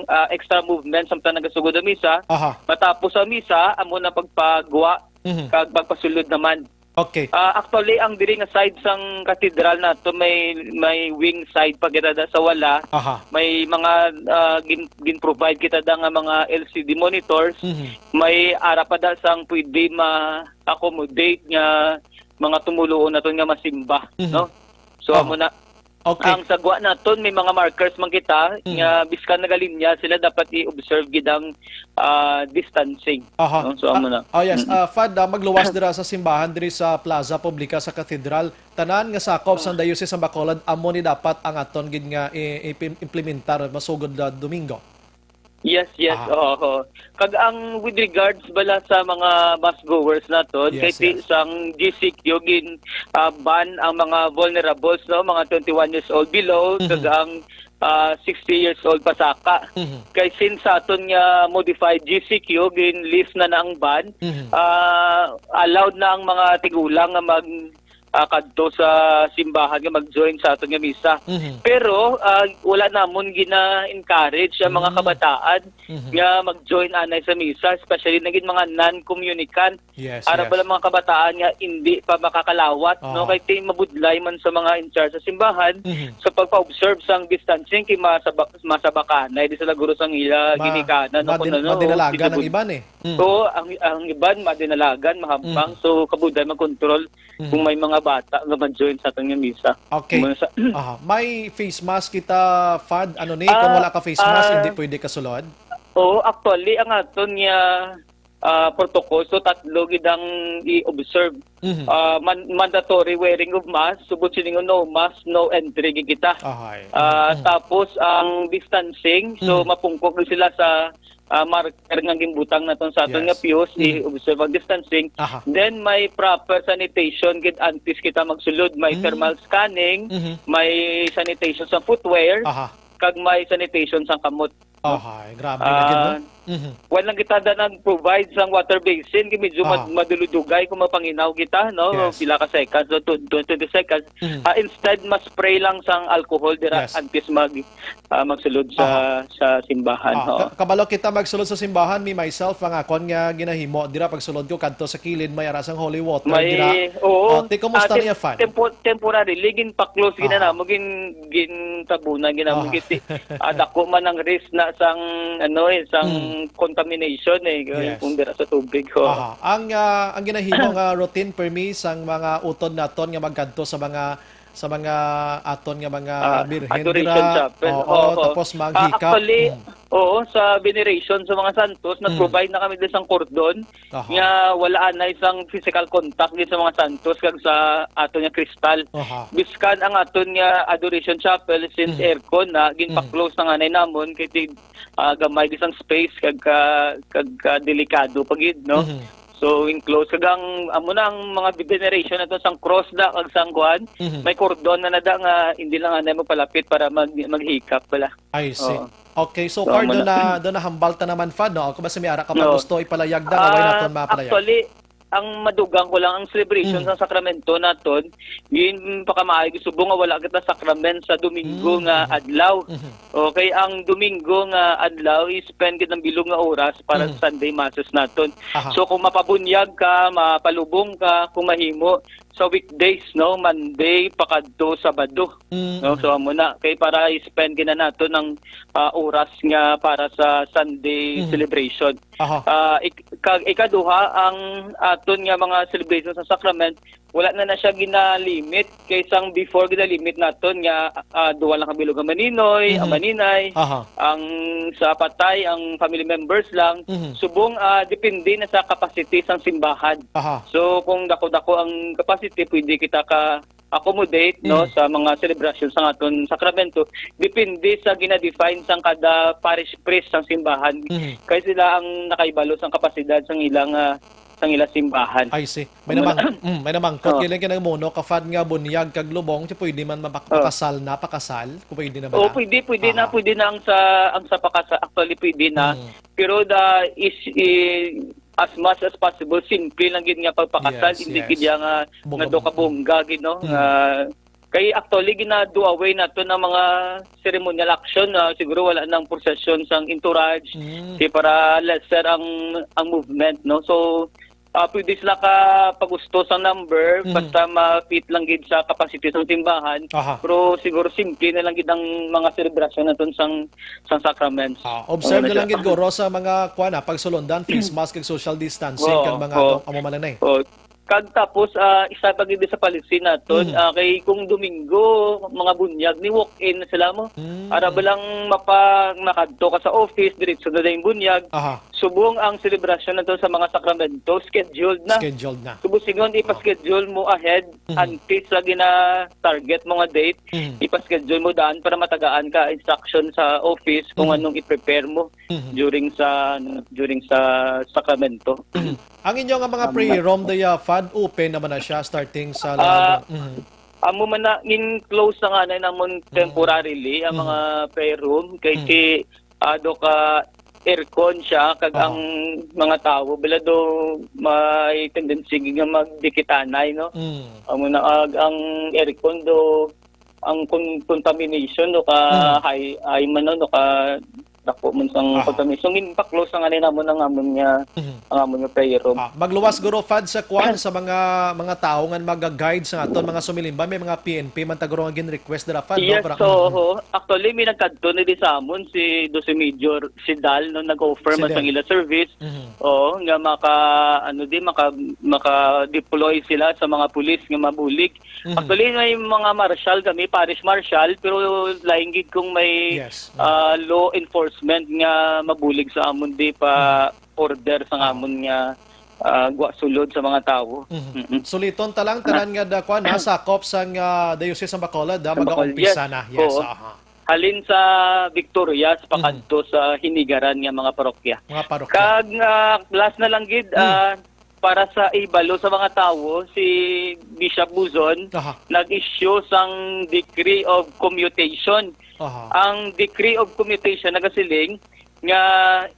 ah, extra movement samtang nagasugod ang misa. Aha. Matapos ang misa, amo na pagpagwa Mhm. kag pagpasulod naman. Okay. Ah, actually, ang diri nga side sang katedral nato may, may wing side pa kita da sa wala. Aha. May mga, ah, gin-, gin-provide kita da nga mga L C D monitors. Mhm. May ara pa da sang pwede ma-accommodate nga mga tumuluon naton nga masimba, Mhm. no? So, Aha. amo na. Okay. Ang sagwa naton, may mga markers man kita Mm. nga biskan nagalinya sila, dapat i-observe gid ang, ah, distancing. Aha. No? So, amo Ah, na. oh, yes. Mm. Ah, Fad, ah, magluwas dira sa simbahan diri sa Plaza Publica sa Katedral. Tanan nga sakop sang Ah. Diocese sa Bacolod, amo ni dapat ang aton gid nga i-, i-, implementar masugod na Domingo. Yes, yes, Aha. oo, oo. Kag ang with regards bala sa mga mass goers naton, Yes, kay ti-, yes. sang G C Q gin, ah, ban ang mga vulnerables, no, mga twenty-one years old below, Mhm. kag ang, ah, sixty years old pasaka. Mhm. Kay since sa aton nga modified G C Q, gin-lift na na ang ban, Mhm. ah, allowed na ang mga tigulang nga mag, ah, kadto sa simbahan nga mag-join sa aton nga misa. Mhm. Pero, ah, wala namon gina-encourage ang mga Mm. kabataan Mhm. nga mag-join anay sa misa, especially na gid mga non-communicant. Yes, Ara yes. pala mga kabataan nga hindi pa makakalawat, no? Oo. Kay ti mabudlay man sa mga in charge sa simbahan Mhm. sa pagpa-observe sang distancing kay masabak-, masabakanay di sila guro sang ila Ma-, ginikanan, no? madin-, Kung ano, madinalagan ang disabot-, iban, eh. Mm. Oo, ang, ang iban madinalagan, mahampang. Mm. So, kabudlay magkontrol Mhm. kung may mga bata nga mag-join sa aton nga misa. Okay. Muna sa Aha. May face mask kita, Fad? Ano ni? Kung Ah, wala ka face mask, ah, hindi pwede ka sulod? Oo, actually, ang aton nga, ah, protocol, so tatlo gid ang i-observe. Mhm. Ah, man-, mandatory wearing of mask, subot silingon, no mask, no entry gid kita. Ahay. Ah, Mhm. tapos ang distancing, so Mhm. mapungko gid sila sa ah, marker nga ginbutang naton sa aton Yes. nga pews, Mm. i-observe ang distancing. Aha. Then, may proper sanitation gid antes kita magsulod. May Mm. thermal scanning, Mhm. may sanitation sa footwear, Aha. kag may sanitation sa kamot, no? Aha, grabe na gid, no? Ah, Mhm. wala lang kita da nag-provide sang water basin, kay medyo mad-, Aha. maduludugay kung mapanginaw kita, no? Yes. Pila ka seconds, no? Tw-, tw-, twenty seconds. Mhm. Ah, instead, mas spray lang sang alcohol dira Yes. antes mag, ah, magsulod sa, Aha. sa simbahan, Aha. oo. Ka-, kabalo kita magsulod sa simbahan, me myself, ang akon nga ginahimo dira pagsulod ko kadto sa kilid may ara sang holy water May, dira. oo. Oh, ti, kumusta Ah, tem-, niya, Fan? tempo-, temporarily, ginpa-close gid na Aha. namo, gin-, gintabunan gid namo, Aha. giti-, ah, dako man ang risk na sang, ano, eh, sang Mm. contamination, eh, Yes. kung dira sa tubig, oo. Aha. Ang, ah, ang ginahimo nga routine permi sang mga utod naton nga magkadto sa mga sa mga aton nga mga Ah, birhen Adoration dira. Chapel. Oo, Oo. tapos Ah, maghikap. actually, Mm. oo, sa veneration sa mga santos, Mm. nag-provide na kami din sang cordon Aha. nga wala anay sang physical contact din sa mga santos kag sa aton nga kristal. Aha. Biskan ang aton nga Adoration Chapel, since Mhm. aircon na, Mhm. ginpa-close na nga anay namon kay ti-, ah, gamay gid sang space kag ka, kag ka delikado pa gid, no? Mhm. So, enclosed. Kag ang, amo na ang mga veneration nato sang cross da, kag sang kuan, Mhm. may cordon na nada nga hindi lang anay magpalapit para mag-, maghikap pala. I see. Oo. Okay, so So, far, amo doon na. na, doon na hambal ta naman, Fad, no? Ako ba si may ara ka pa No. gusto ipalayag da, nga way Ah, naton mapalayag? actually, ang madugang ko lang, ang celebration Mhm. sa sakramento naton, yun, pakamaayo, subong nga wala kita sakramen sa Domingo Mm, nga mhm. adlaw. Mhm. Okay, ang Domingo nga adlaw, i-spend gid ang bilog nga oras para Mhm. sa Sunday Masses naton. Aha. So, kung mapabunyag ka, mapalubong ka, kung mahimo, sa weekdays, no, Monday pakadto Sabado, Mhm. no? So, amo na. Kay para i-spend gid na naton ang, ah, oras nga para sa Sunday Mhm. celebration. Aha. Ah, ik-, ka-, ikaduha, ang aton nga mga celebration sa sacrament, wala na na siya ginalimit kay sang before ginalimit naton nga, ah, duha lang ka bilog ang maninoy, ang Mhm. maninay, Aha. ang sa patay, ang family members lang. Mhm. Subong, ah, depende na sa capacity sang simbahan. Aha. So, kung dako-dako ang capacity, pwede kita ka accommodate, no, Mhm. sa mga selebrasyon sa aton sakramento. Depende sa gina-define sang kada parish priest sang simbahan. Mhm. Kay sila ang nakaibalo sang kapasidad sang ilang, ah, sang ilang simbahan. I see. May Amo na. namang, mm, may namangkot Oh. gid lang kinang muno ka, Fad, nga bunyag kag lubong, ti pwede man mapak-, Oh. makasal na, pakasal, kung pwede na ba Oh, na? pwede, pwede na, Aha. pwede na ang sa, ang sa pakasal. Actually, pwede na. Mm. Pero the is, i-, as much as possible, simple lang gid nga pagpakasal, Yes, hindi yes. gid ya nga, Bongga, nga do ka bongga. bongga gid, no? Mm. Nga, kay actually, gina-do away nato ng mga ceremonial action, ah, siguro wala nang procession sang entourage, Mm. kay para lesser ang, ang movement, no? So, ah, pwede sila ka pagusto sa number, Mhm. basta ma-fit lang gid sa capacity sa simbahan. Aha. Pero siguro simple na lang gid ang mga selebrasyon naton sang, sang sacraments. Ah, observe Ano na lang siya? gid, guro, sa mga, kuwan, ah, pagsulundan, face mask, kag social distancing, Oo, kag mga oo. ato, amo man lang na eh. Oo. Kag tapos, ah, isa pa gid sa policy naton, Mhm. ah, kay kung Domingo, mga bunyag, ni walk-in na sila mo. Mm. Ara ba lang mapa-, makadto ka sa office, diretso na lang bunyag. Aha. Subong ang selebrasyon nato sa mga sakramento, scheduled na. Scheduled na. Subong singon, Oh. ipa-schedule mo ahead, Mhm. antes sa gina-target mo nga date, Mhm. ipa-schedule mo daan para matagaan ka instruction sa office kung Mhm. anong i-prepare mo Mhm. during sa, ano, during sa sakramento. Mhm. Ang inyo nga mga Ang prayer room, daya, Fad, open naman na siya starting sa Ah, lahat. Mhm. Amo man na, gin-close na nga na namon Mhm. temporarily ang Mhm. mga prayer room kay Mhm. ti, ah, do ka aircon siya, kag Aha. ang mga tawo, bila do may tendency nga magdikitanay, no? Mm. Amo na, ag-, ang aircon do, ang con-, contamination do ka Mhm. high, high man, no, do ka dako man sang Aha. contamination. So, gin-, pa-close na nga ni namon ang amon nga, Mhm. ang amon nga prayer room. Ah, magluwas, guro, Fad, sa kwan, sa mga, mga tawo nga mag-guide sa aton mga sumilimba, may mga P N P man ta, guro, nga gin-request dira, Fad, no? Yes, Para, so, mhm. oo. Actually, may nagkadto na di sa amon, si Dose Major Sidal, no, nag-offer man Sidal. sang ila service. Mhm. Oo, nga maka, ano di, maka, maka-deploy sila sa mga pulis nga mabulig. Mhm. Actually, may mga marshal kami, parish marshal, pero lain gid kung may, Yes. Mhm. ah, law enforcement nga mabulig sa amon di pa Mhm. order sa Oo. amon nga, ah, gwa sulod sa mga tawo. Mhm. Mm-mm. Suliton ta lang, tanan nga da-, kwan, ha, sakop sang, ah, Diocese ng Bacolod, ha, Sa Bacolod, mag-aumpisa yes. na. Yes, Oo. aha. Halin sa Victorias, Mhm. pakadto sa Hinigaran nga mga parokya. Mga parokya. Kag, ah, last na lang gid, Hmm. ah, para sa ibalo sa mga tawo, si Bishop Buzon Aha. nag-issue sang decree of commutation. Aha. Ang decree of commutation nagasiling nga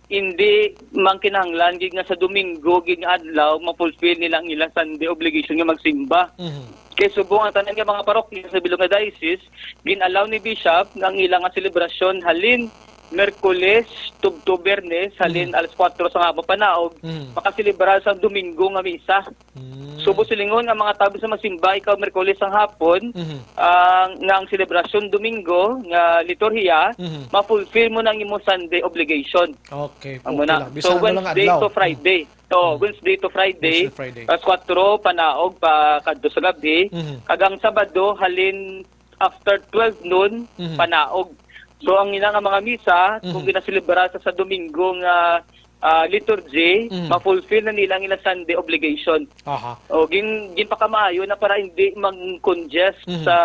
hindi man kinahanglan gid nga sa Domingo gid nga adlaw ma-fulfill nila ang ilang Sunday obligation nga magsimba. Mhm. Kay subong ang tanan nga mga parokya sa bilog nga diocese, gin-allow ni Bishop nga ang ilang nga selebrasyon halin Miyerkules tubto Biyernes, halin Mhm. alas kuwatro sa hapon panaog, Mhm. makaselebrar sa Domingo nga misa. Mm. Subong silingon, ang mga tawo sa masimba ikaw Miyerkules sang hapon, Mhm. ah, nga ang selebrasyon Domingo nga liturhiya, Mhm. ma-fulfill mo na ang imo Sunday obligation. Okay, Amo okay na. lang. So, Bisan ano lang Wednesday adlaw. to Mm. Friday. Oo, Mm. Wednesday to Friday, Wednesday, Friday. alas kuwatro panaog pa kadto sa gabhi, Mhm. kag ang Sabado halin after twelve noon, Mhm. panaog. So, ang ina nga mga misa, kung Mhm. ginaselebra sa, sa Domingo nga, ah, liturgy, Mhm. ma-fulfill na nila ang ila Sunday obligation. Aha. O, gin-, ginpakamaayo na para hindi mag-congest Mhm. sa,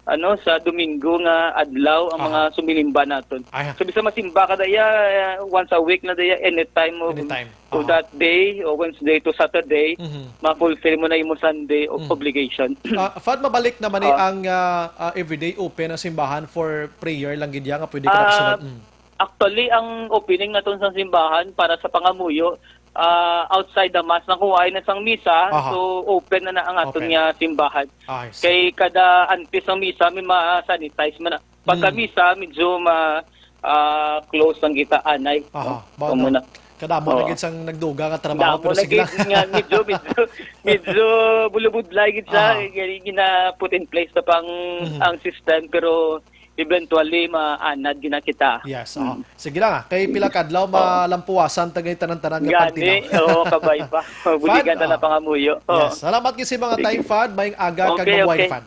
ano, sa Domingo nga adlaw ang Aha. mga sumilimba naton. Aha. So, bisa masimba ka daya, eh, once a week na daya, anytime of, Anytime. of Aha. that day, o Wednesday to Saturday, Mhm. ma-fulfill mo na imo Sunday o-, Mhm. obligation. Ah, Fad, mabalik naman ni Ah. ang, ah, ah, everyday open ang simbahan for prayer lang gid ya nga pwede ka Ah, nakasulod. Mm. Actually, ang opening naton sa simbahan para sa pangamuyo, ah, outside the mass, nakuha na sang misa, Aha. so open na na ang aton Open. nga simbahan. I see. Kay kada antes ng misa, may ma-sanitize man na. Pagka Mm. misa, medyo ma-, ah, close ang kita anay, Aha, no? ba, Amo no? na. Kadamo na Oo. gid sang nagduga nga trabaho, Damo pero na sige lang. gid nga medyo, medyo, medyo bulubudlay gid siya. Aha. Gani gina-put in place na pang Mhm. ang system, pero eventually, maanad gid na kita. Yes, oo. Mm. Sige lang, ah. Kay pila ka adlaw, Oo. malampuwasan ta gani tanan-tanan nga Gani, pagtinaw. oo, kabay pa. Buligan Fad, ta na oo. pangamuyo. Oo. Yes. Salamat gid sa mga Sige. time, Fad. Maayong aga kag Okay, mabuhay, okay. Fad.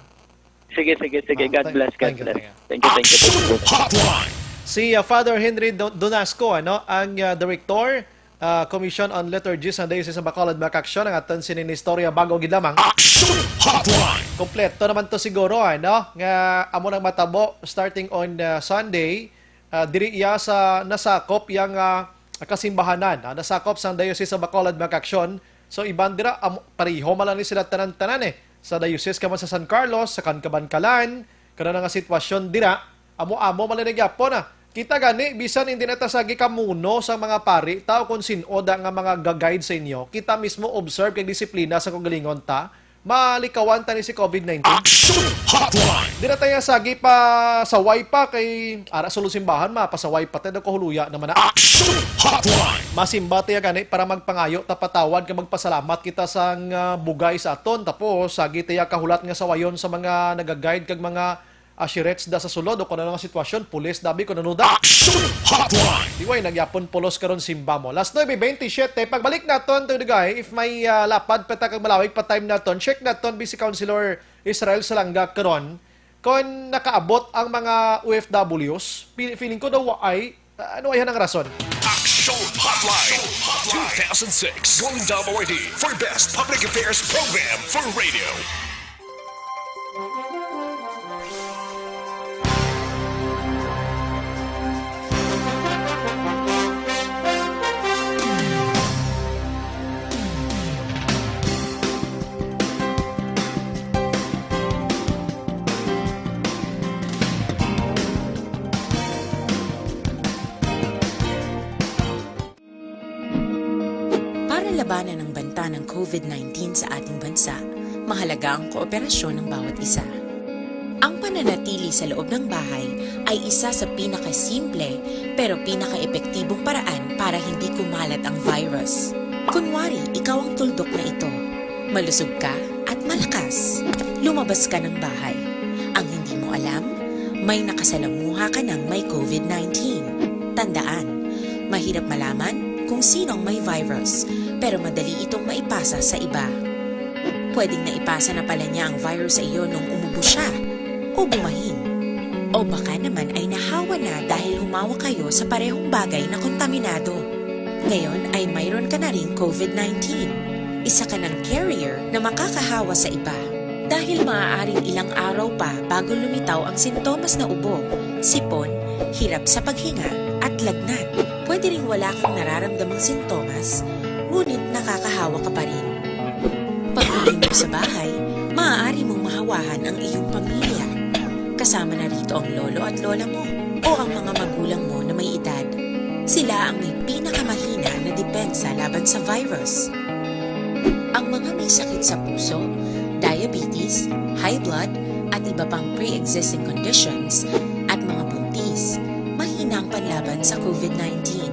Sige, sige, sige. Ah, God thank, bless, God thank you, bless. thank you. Thank you, thank you, thank you. Hotline. Si, ah, Father Henry Do-, Donasco, ano, ang, ah, direktor, ah, Commission on Liturgy sa Diocese of Bacolod, Mac Action, ang aton sining istorya bago gid lamang. Action Hotline. Kompleto naman to siguro, ano, nga amo nang matabo starting on, ah, Sunday, ah, diri iya sa nasakop yang, ah, kasimbahanan, ah, nasakop sang Diocese of Bacolod, Mac Action. So, iban dira, am-, pareho man lang ni sila tanan-tanan, eh. Sa diocese ka man sa San Carlos, sa Kankabankalan, karon nga sitwasyon dira, amo-amo man lang gyapon, ah. Kita gani, bisan hindi na ta sagi kamuno sa mga pari, ta o kung sin-o da nga mga ga-guide sa inyo, kita mismo observe kag disiplina sa kaugalingon ta, malikawan ta ni si covid nineteen. Action Hotline. Dira ta ya sagi pa saway pa kay ara sulod simbahan, mapasaway pa ta daw, kahuluya naman na. Action Hotline. Masimba ta ya gani para magpangayo ta patawad kag magpasalamat kita sang, ah, bugay sa aton. Tapos, sagi ta ya kahulat nga sawayon sa mga naga-guide kag mga asherets da sa sulod o kung ano nga sitwasyon, pulis dabi kung ano da. Action Hotline. Di way na gyapon pulos karon simba mo. Las nuebe bentisiete, pagbalik naton to the guy, if may, ah, lapad pa ta kag malawig pa time naton, check naton bi si Councilor Israel Salanga karon kung nakaabot ang mga O F Ws. Pi-, feeling ko daw ay, ah, ano ay ang rason? Action Hotline two thousand six Golden Dome Awardee for Best Public Affairs Program for Radio. Para labanan ang banta ng covid nineteen sa ating bansa, mahalaga ang kooperasyon ng bawat isa. Ang pananatili sa loob ng bahay ay isa sa pinakasimple pero pinakaepektibong paraan para hindi kumalat ang virus. Kunwari, ikaw ang tuldok na ito. Malusog ka at malakas. Lumabas ka ng bahay. Ang hindi mo alam, may nakasalamuha ka ng may covid nineteen. Tandaan, mahirap malaman kung sino ang may virus, pero madali itong maipasa sa iba. Pwedeng naipasa na pala niya ang virus sa iyo nung umubo siya o bumahin. O baka naman ay nahawa na dahil humawak kayo sa parehong bagay na kontaminado. Ngayon ay mayroon ka na ring covid nineteen. Isa ka ng carrier na makakahawa sa iba. Dahil maaaring ilang araw pa bago lumitaw ang sintomas na ubo, sipon, hirap sa paghinga, at lagnat. Pwede ring wala kang nararamdamang sintomas, ngunit nakakahawa ka pa rin. Pag-uwi mo sa bahay, maaari mong mahawahan ang iyong pamilya. Kasama na rito ang lolo at lola mo o ang mga magulang mo na may edad. Sila ang may pinakamahina na depensa laban sa virus. Ang mga may sakit sa puso, diabetes, high blood, at iba pang pre-existing conditions, at mga buntis, mahina Ang panlaban sa COVID nineteen.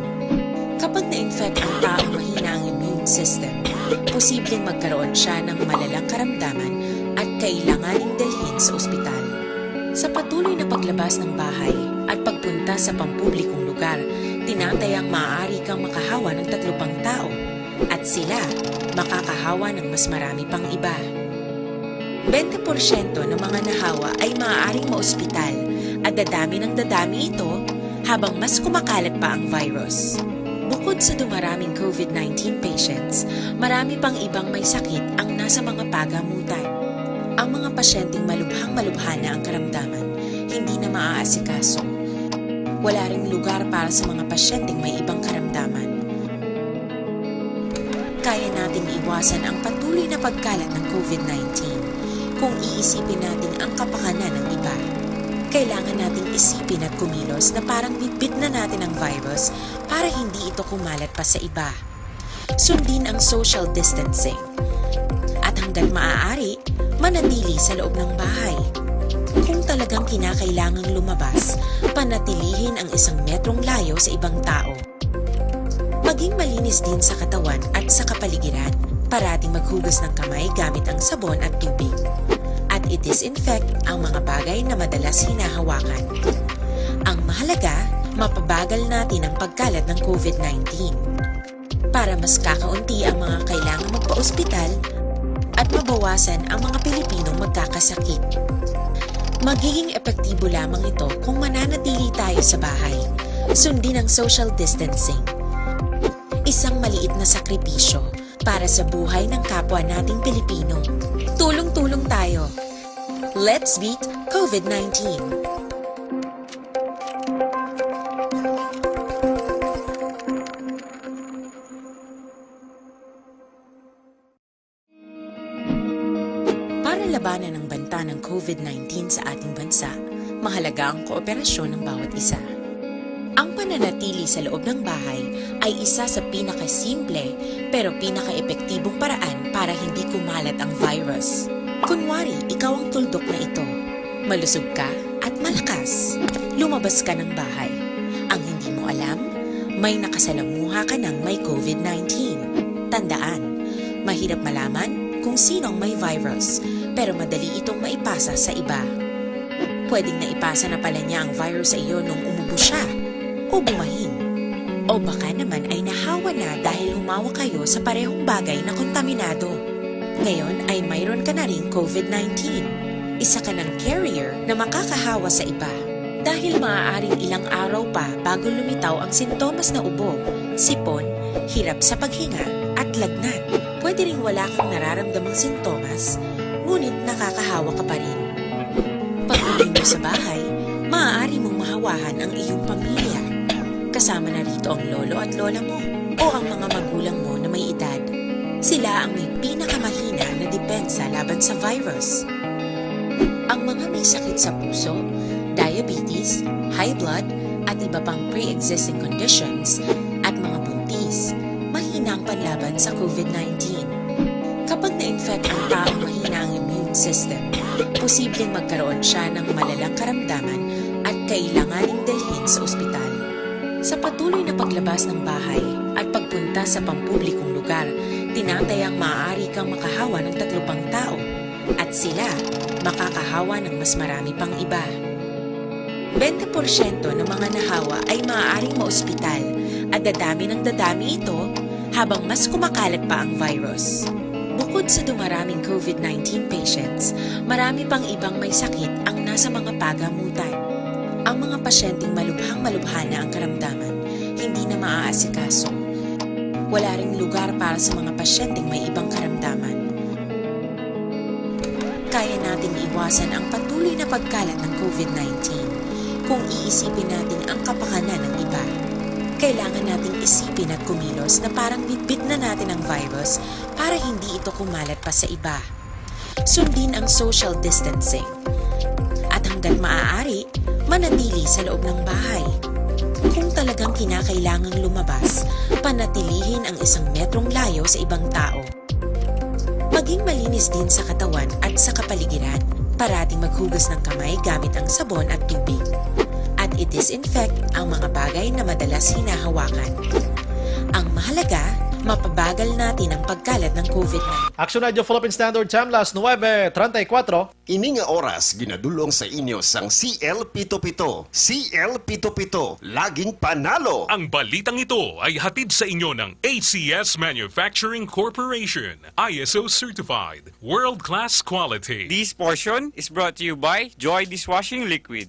Kapag na-infect ang taong mahina ang immune system, posibleng magkaroon siya ng malalang karamdaman at kailanganing dalhin sa ospital. Sa patuloy na paglabas ng bahay at pagpunta sa pampublikong lugar, tinatayang maaari kang makahawa ng tatlo pang tao at sila makakahawa ng mas marami pang iba. Bente porsyento ng mga nahawa ay maaaring maospital at dadami ng dadami ito habang mas kumakalat pa ang virus. Bukod sa dumaraming COVID nineteen patients, marami pang ibang may sakit ang nasa mga pagamutan. Ang mga pasyenteng malubhang-malubha na ang karamdaman, hindi na maaasikaso. Wala ring lugar para sa mga pasyenteng may ibang karamdaman. Kaya nating iwasan ang patuloy na pagkalat ng COVID nineteen kung iisipin natin ang kapakanan ng iba. Kailangan nating isipin at kumilos na parang bitbit na natin ang virus para hindi ito kumalat pa sa iba. Sundin ang social distancing. At hanggat maaari, manatili sa loob ng bahay. Kung talagang kinakailangang lumabas, panatilihin ang isang metrong layo sa ibang tao. Maging malinis din sa katawan at sa kapaligiran. Parating maghugas ng kamay gamit ang sabon at tubig. At i-disinfect ang mga bagay na madalas hinahawakan. Ang mahalaga, mapabagal natin ang pagkalat ng COVID nineteen. Para mas kakaunti ang mga kailangang magpa-ospital at mabawasan ang mga Pilipinong magkakasakit. Magiging epektibo lamang ito kung mananatili tayo sa bahay. Sundin ang social distancing. Isang maliit na sakripisyo para sa buhay ng kapwa nating Pilipino. Tulong-tulong tayo. Let's beat COVID nineteen. Para labanan ang banta ng COVID nineteen sa ating bansa, mahalaga ang kooperasyon ng bawat isa. Ang pananatili sa loob ng bahay ay isa sa pinakasimple pero pinakaepektibong paraan para hindi kumalat ang virus. Kunwari, ikaw ang tuldok na ito. Malusog ka at malakas. Lumabas ka ng bahay. Ang hindi mo alam, may nakasalamuha ka ng may COVID nineteen. Tandaan, mahirap malaman kung sino ang may virus, pero madali itong maipasa sa iba. Pwedeng naipasa na pala niya ang virus sa iyo nung umubo siya o bumahin. O baka naman ay nahawa na dahil humawa kayo sa parehong bagay na kontaminado. Ngayon ay mayroon ka na ring COVID nineteen. Isa ka ng carrier na makakahawa sa iba. Dahil maaaring ilang araw pa bago lumitaw ang sintomas na ubo, sipon, hirap sa paghinga, at lagnat. Pwede ring wala kang nararamdamang sintomas, ngunit nakakahawa ka pa rin. Pag-uwi mo sa bahay, maaari mong mahawahan ang iyong pamilya. Kasama na rito ang lolo at lola mo o ang mga magulang mo na may edad. Sila ang may pinakamahina na depensa laban sa virus. Ang mga may sakit sa puso, diabetes, high blood, at iba pang pre-existing conditions, at mga buntis, mahina ang panlaban sa COVID nineteen. Kapag na-infect ang taong mahina ang immune system, posibleng magkaroon siya ng malalang karamdaman at kailanganing dalhin sa ospital. Sa patuloy na paglabas ng bahay at pagpunta sa pampublikong lugar, tinatayang maaari kang makahawa ng tatlo pang tao at sila makakahawa ng mas marami pang iba. Bente porsyento ng mga nahawa ay maaaring maospital at dadami ng dadami ito habang mas kumakalat pa ang virus. Bukod sa dumaraming COVID nineteen patients, marami pang ibang may sakit ang nasa mga pagamutan. Ang mga pasyenteng malubhang-malubha na ang karamdaman, hindi na maaasikaso. Wala ring lugar para sa mga pasyenteng may ibang karamdaman. Kaya nating iwasan ang patuloy na pagkalat ng COVID nineteen kung iisipin natin ang kapakanan ng iba. Kailangan nating isipin at kumilos na parang bitbit na natin ang virus para hindi ito kumalat pa sa iba. Sundin ang social distancing. At hanggat maaari, manatili sa loob ng bahay. Kung talagang kinakailangang lumabas, panatilihin ang isang metrong layo sa ibang tao. Maging malinis din sa katawan at sa kapaligiran. Parating maghugas ng kamay gamit ang sabon at tubig. At I-disinfect ang mga bagay na madalas hinahawakan. Ang mahalaga, mapabagal natin ang pagkalat ng covid nineteen. Action Radio Philippine Standard Time, las nuebe treinta y cuatro. Ini nga oras ginadul-ong sa inyo sang C L pito pito. C L pito pito, laging panalo. Ang balitang ito ay hatid sa inyo ng A C S Manufacturing Corporation, I S O certified, world-class quality. This portion is brought to you by Joy Dishwashing Liquid.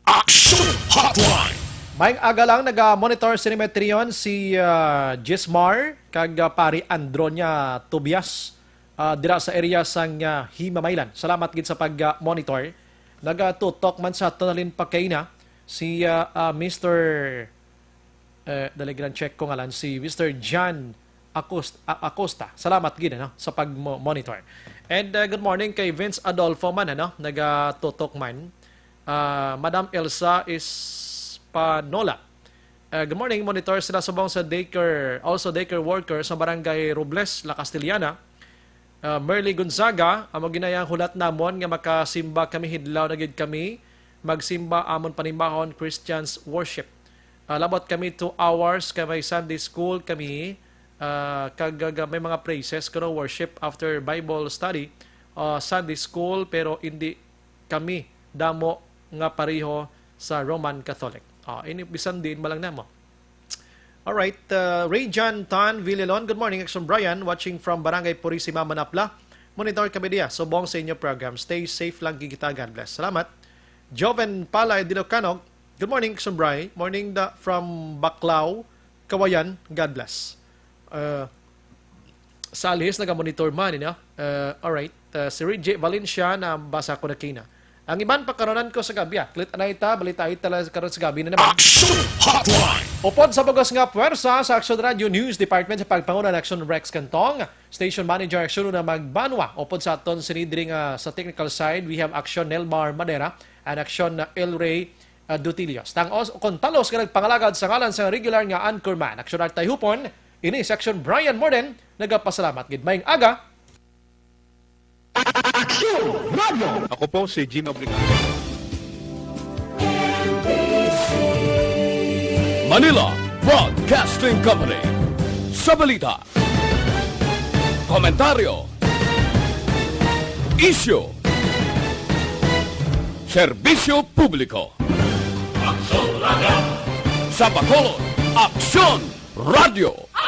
Action Hotline. May aga lang, naga-monitor sini Metreon si, ah, Jismar kag, ah, pari Andronia Tobias, ah, dira sa area sang, ah, Himamaylan. Salamat gid sa pag, ah, monitor. Nagatutok man sa Tonalin Pagkaina si, ah, ah, Mister, eh, dali lang, check ko ngalan, si Mister John Acost-, A-, Acosta. Salamat gid, ano, sa pag-mo-, monitor. And, uh, good morning kay Vince Adolfo man, ano, nagatutok man. Uh, Madam Elsa Espanola. Uh, good morning, monitor sila subong sa daycare, also daycare worker sa Barangay Robles, La Castellana. Uh, Merly Gonzaga, amo ginayang hulat namon nga makasimba kami, hidlaw na gid kami magsimba, amon panimbahon Christians worship. Ah, labot kami two hours kay may Sunday school kami, ah, kag, kag may mga praises kuno, worship after Bible study, ah, Sunday school, pero hindi kami damo nga pareho sa Roman Catholic. Ah, ini bisan diin man lang namo. Alright, uh, Rayjan Tan Villalon, good morning, Action Brian, watching from Barangay Purisima, Manapla. Monitor kami diya, subong sa inyo program. Stay safe lang gid kita, God bless. Salamat. Joven Palay Dilocanog, good morning, Action Brian. Morning da, from Baclao, Kawayan, God bless. Uh, Sa Alihis, naga-monitor man, you know? Uh, alright. Uh, si Reggie Valencia, nabasa ko na kina. Ang iban, pakaronan ko sa gabi, ah. Klit anay ta, balita ay tala karon sa gabi na naman. Action Hotline! Upod sa bugos nga puwersa sa Action Radio News Department sa pagpanguna ni Action Rex Cantong, Station Manager Action na magbanwa. Upod sa aton sinidri nga sa technical side, we have Action Nelmar Madera and Action El Rey, uh, Dutilio. Tangos kon talos nga nagpangalagad sa ngalan sa regular nga anchorman, Action Art Tayhupon, ini si Action Brian Morden, nagapasalamat gid. Maayong aga. Action Radio. Ako po si Gino Brigado. Manila Broadcasting Company. Sa balita, komentaryo, isyu, serbisyo publiko. Aksyon Radio. Sa Bacolod, Aksyon Radio.